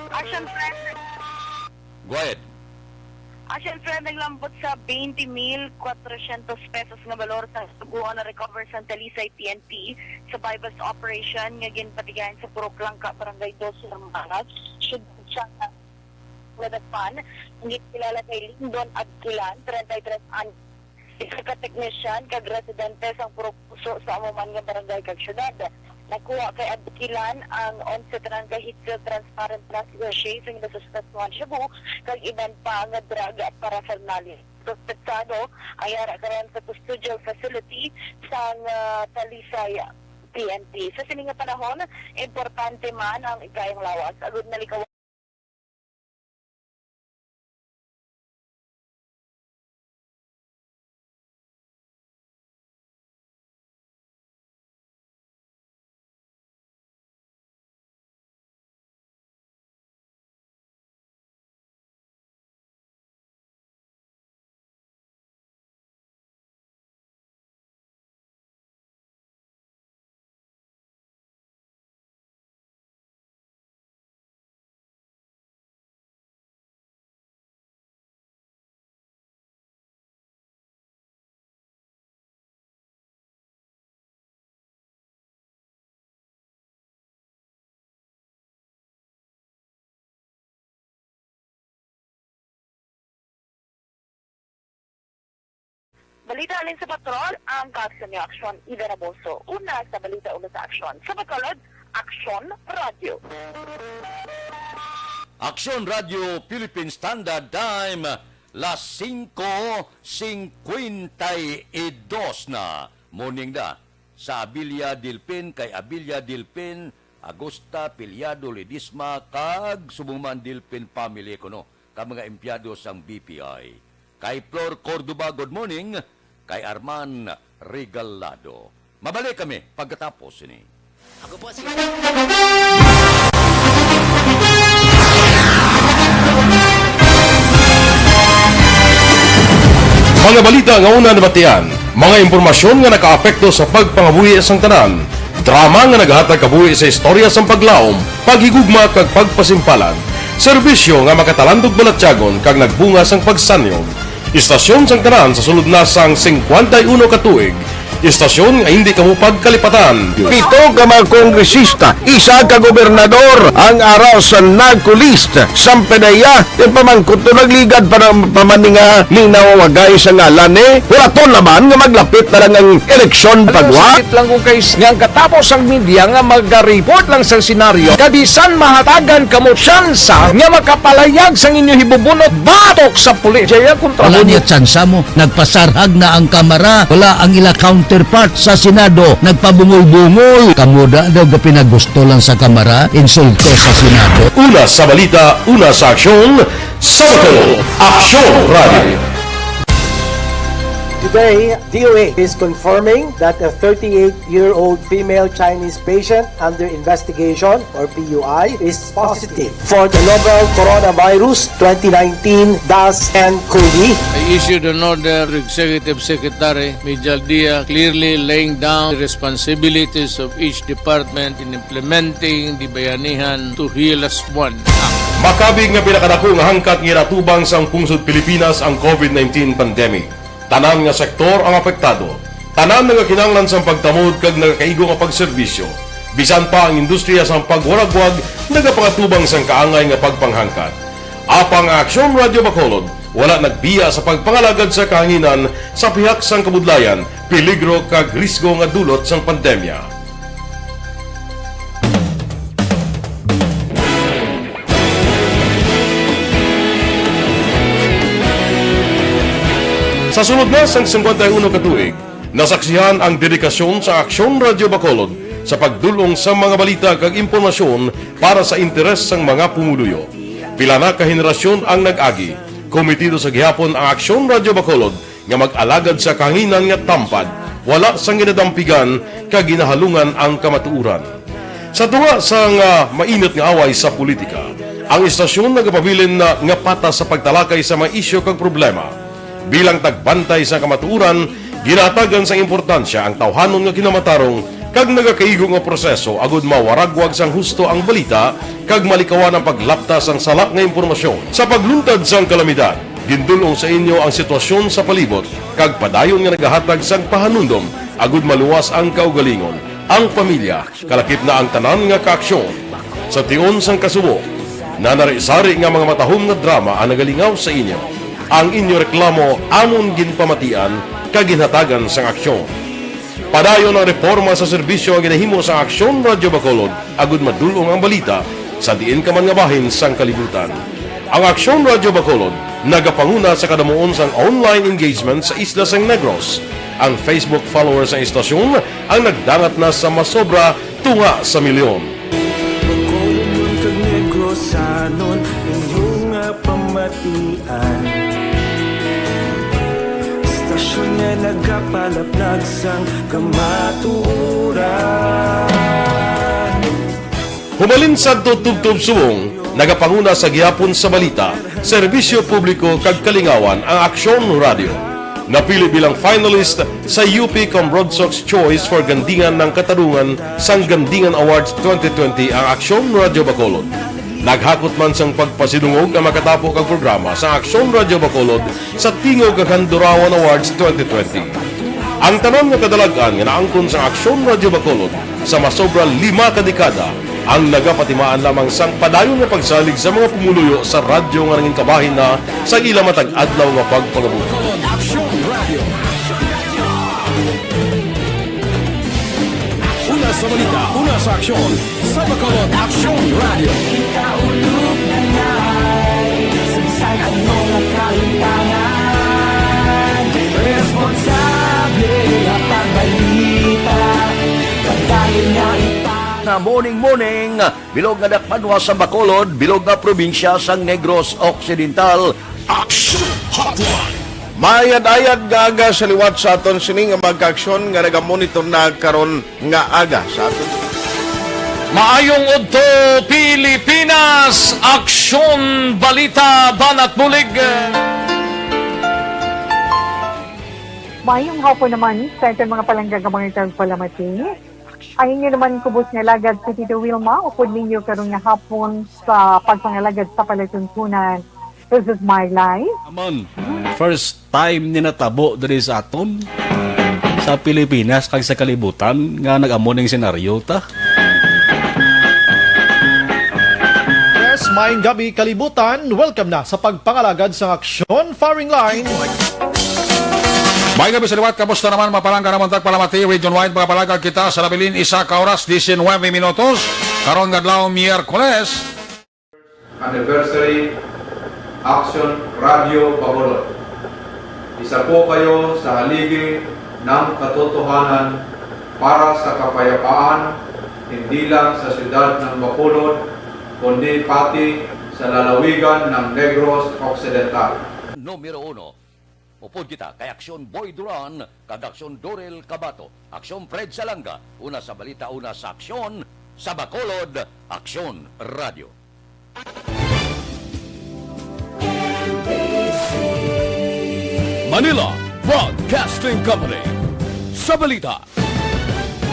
Action Press. Go ahead. Action Press, naglambot sa twenty mil kwatrocientos pesos nga balor sa suguan na recover sa Talisay P N P sa buy-bust operation nga ginpatigayon sa Purok Langka, Barangay Dos, Sumbalag, Siyudad sang Ladapan, ang ginakilala kay Lindon Abquilan, treinta y tres anyos, isa ka teknisyan kag residente sang Purok Puso sa amo man nga barangay kag siyudad. Nakuha kay Abquilan ang onse tanan ka heat-sealed transparent plastic sachet sa ginasuspetsahan shabu kag iban pa nga drug paraphernalia. Suspetsado ang yara karon sa custodial facility sang, ah, Talisay P N P. Sa sini nga panahon, importante man ang ikayang lawas agud malikawan. Balita halin sa Patrol, ang kaaksyon niyo, Aksyon Ida Raboso. Una sa balita, una sa aksyon. Sa Bacolod, Aksyon Radyo. Aksyon Radyo Philippine Standard Time, las singko singkwenta y dos na. Morning da. Sa Abilia Dilpin, kay Abilia Dilpin, Agusta, Piliado, Ledisma, kag subong man Dilpin family kuno, ka mga empleyado sang B P I. Kay Flor Cordova, good morning. Kay Arman Regalado. Mabalik kami pagkatapos sini. Ako po si Mga balita nga una nabatian, mga impormasyon nga nakaapekto sa pagpangabuhi sang tanan, drama nga nagahatag kabuhi sa istorya sang paglaom, paghigugma kag pagpasimpalan, serbisyo nga makatalandog balatyagon kag nagbunga sang pagsanyog. Istasyon sang tanan sa sulod na sang singkwenta y uno ka tuig. Istasyon nga hindi kamo pagkalipatan. Pito ka mga kongresista, isa ka gobernador ang ara sa NARCO list. Sampanaya, yung pamangkot to nagligad pa ng pamaninga ni nawawagay sa ngalan ni. Wala to naman nga maglapit na lang ang eleksyon pagwa. Sakit lang kung kay nga ang katapos ang media nga magareport lang sa senaryo, kabisan mahatagan kamo tsansa nga makapalayag sang inyo hibubunot batok sa pulis. Jaya kontra Wala mo. Niya tsansa mo. Nagpasarhag na ang Kamara. Wala ang ila counterpart sa Senado. Nagpabungol-bungol. Kamo da daw gapinagusto lang sa Kamara. Insulto sa Senado. Una sa balita, una sa aksyon, sa Bacolod, Aksyon Radio. Today, D O A is confirming that a thirty-eight-year-old female Chinese patient under investigation, or P U I, is positive for the novel coronavirus twenty nineteen dash N COVID. I issued an order to Executive Secretary Mijal Dia, clearly laying down the responsibilities of each department in implementing the Bayanihan to Heal Us One Act. Makabig nga pinakadako nga hangkat nga ginatubang sang pungsod Pilipinas ang COVID nineteen pandemic. Tanan nga sektor ang apektado. Tanan nagakinahanglan sang pagtamod kag nagakaigo nga pagserbisyo. Bisan pa ang industriya sang pagwaragwag nagapangatubang sang kaangay nga pagpanghangkat. Apang ang Aksyon Radyo Bacolod wala nagbiya sa pagpangalagad sa kahanginan sa pihak sang kabudlayan, peligro kag risgo nga dulot sang pandemya. Sa sulod na sang singkwenta y uno ka tuig, nasaksihan ang dedikasyon sa Aksyon Radyo Bacolod sa pagdul-ong sa mga balita kag impormasyon para sa interes sang mga pumuluyo. Pila na ka henerasyon ang nag-agi. Komitido sa gihapon ang Aksyon Radyo Bacolod nga mag-alagad sa kahanginan nga tampad, wala sang ginadampigan kag ginahalungan ang kamatuoran. Sa tunga sang, ah, mainit nga away sa politika, ang istasyon nagapabilin na nga patas sa pagtalakay sa mga isyu kag problema. Bilang tagbantay sa kamatuoran, ginahatagan sang importansya ang tawhanon nga kinamatarong kag nagakaigo nga proseso agud mawaragwag sang husto ang balita kag malikawan ang paglapta sang sala nga impormasyon. Sa pagluntad sang kalamidad, gindul-ong sa inyo ang sitwasyon sa palibot kag padayon nga nagahatag sang pahanumdom agud maluwas ang kaugalingon, ang pamilya, kalakip na ang tanan nga kaaksyon. Sa tion sang kasubo, nanari-sari nga mga matahom nga drama ang nagalingaw sa inyo. Ang inyo reklamo amon ginpamatian kag ginhatagan sang aksyon. Padayon ang reporma sa serbisyo nga ginahimo sang Aksyon Radyo Bacolod agud madul-ong ang balita sa diin ka man nga bahin sang kalibutan. Ang Aksyon Radyo Bacolod nagapanguna sa kadamuon sang online engagement sa isla sang Negros. Ang Facebook followers sang istasyon ang nagdangat na sa masobra tunga sa milyon. Bacolod kag Negrosanon, inyo nga pamatian. Istasyon nga nagapalaplag sang kamatuoran. Humalin sadto tubtob subong, nagapanguna sa gihapon sa balita, serbisyo publiko kag kalingawan ang Aksyon Radyo. Napili bilang finalist sa U P Cambronsox Choice for Gandingan ng Katarungan sang Gandingan Awards twenty twenty ang Aksyon Radyo Bacolod. Naghakot man sang pagpasidungog ang makatapo kag programa sa Aksyon Radyo Bacolod sa Tingog kag Handurawan Awards twenty twenty. Ang tanan nga kadalag-an nga naangkon sa Aksyon Radyo Bacolod sa masobra lima ka dekada ang nagapatimaan lamang sang padayon nga pagsalig sa mga pumuluyo sa radyo nga nangin kabahin na sa ila matag adlaw nga pagpangabuhi. Aksyon Radyo. Sa balita, una sa aksyon, sa Bacolod Aksyon Radio. Kita ulog na ngay, sa bisan ano nga kalimtangan, responsable nga pagbalita, kadali nga ipa- Na morning, morning, bilog nga dakpanwa sa Bacolod, bilog nga probinsya sang Negros Occidental. Aksyon Hotline. Maayad-ayad nga aga sa liwat sa aton sini nga mga kaaksyon nga nagamonitor na karon nga aga sa aton. Maayong udto, Pilipinas! Aksyon, balita, banat bulig. Mayong hapon naman sa aton mga palangga nga mga tagpalamati. Ang inyo naman kubos nga alagad si Tito Wilma, upod ninyo karon nga hapon sa pagpangalagad sa palatuntunan. This is my life. Aman, first time ni natabo diri sa aton, sa Pilipinas kag sa kalibutan nga nag-amo ning senaryo ta. Yes, maayong gabi, kalibutan. Welcome na sa pagpangalagad sang aksyon, firing line. Maayong gabi sa liwat, kamusta naman, mga palangga namon tagpalamati, region wide, mga palangga kita sa nabilin, isa ka oras, diecinuebe minutos, karon nga adlaw, Miyerkules. Anniversary Action Radio Bacolod. Isa po kayo sa haligi ng katotohanan para sa kapayapaan, hindi lang sa siyudad ng Bacolod, kundi pati sa lalawigan ng Negros Occidental. Numero uno. Upod kita kay Aksyon Boy Duran kag Aksyon Dorel Cabato, Aksyon Fred Salanga, una sa balita, una sa aksyon, sa Bacolod, Aksyon Radio. Manila Broadcasting Company, sa balita,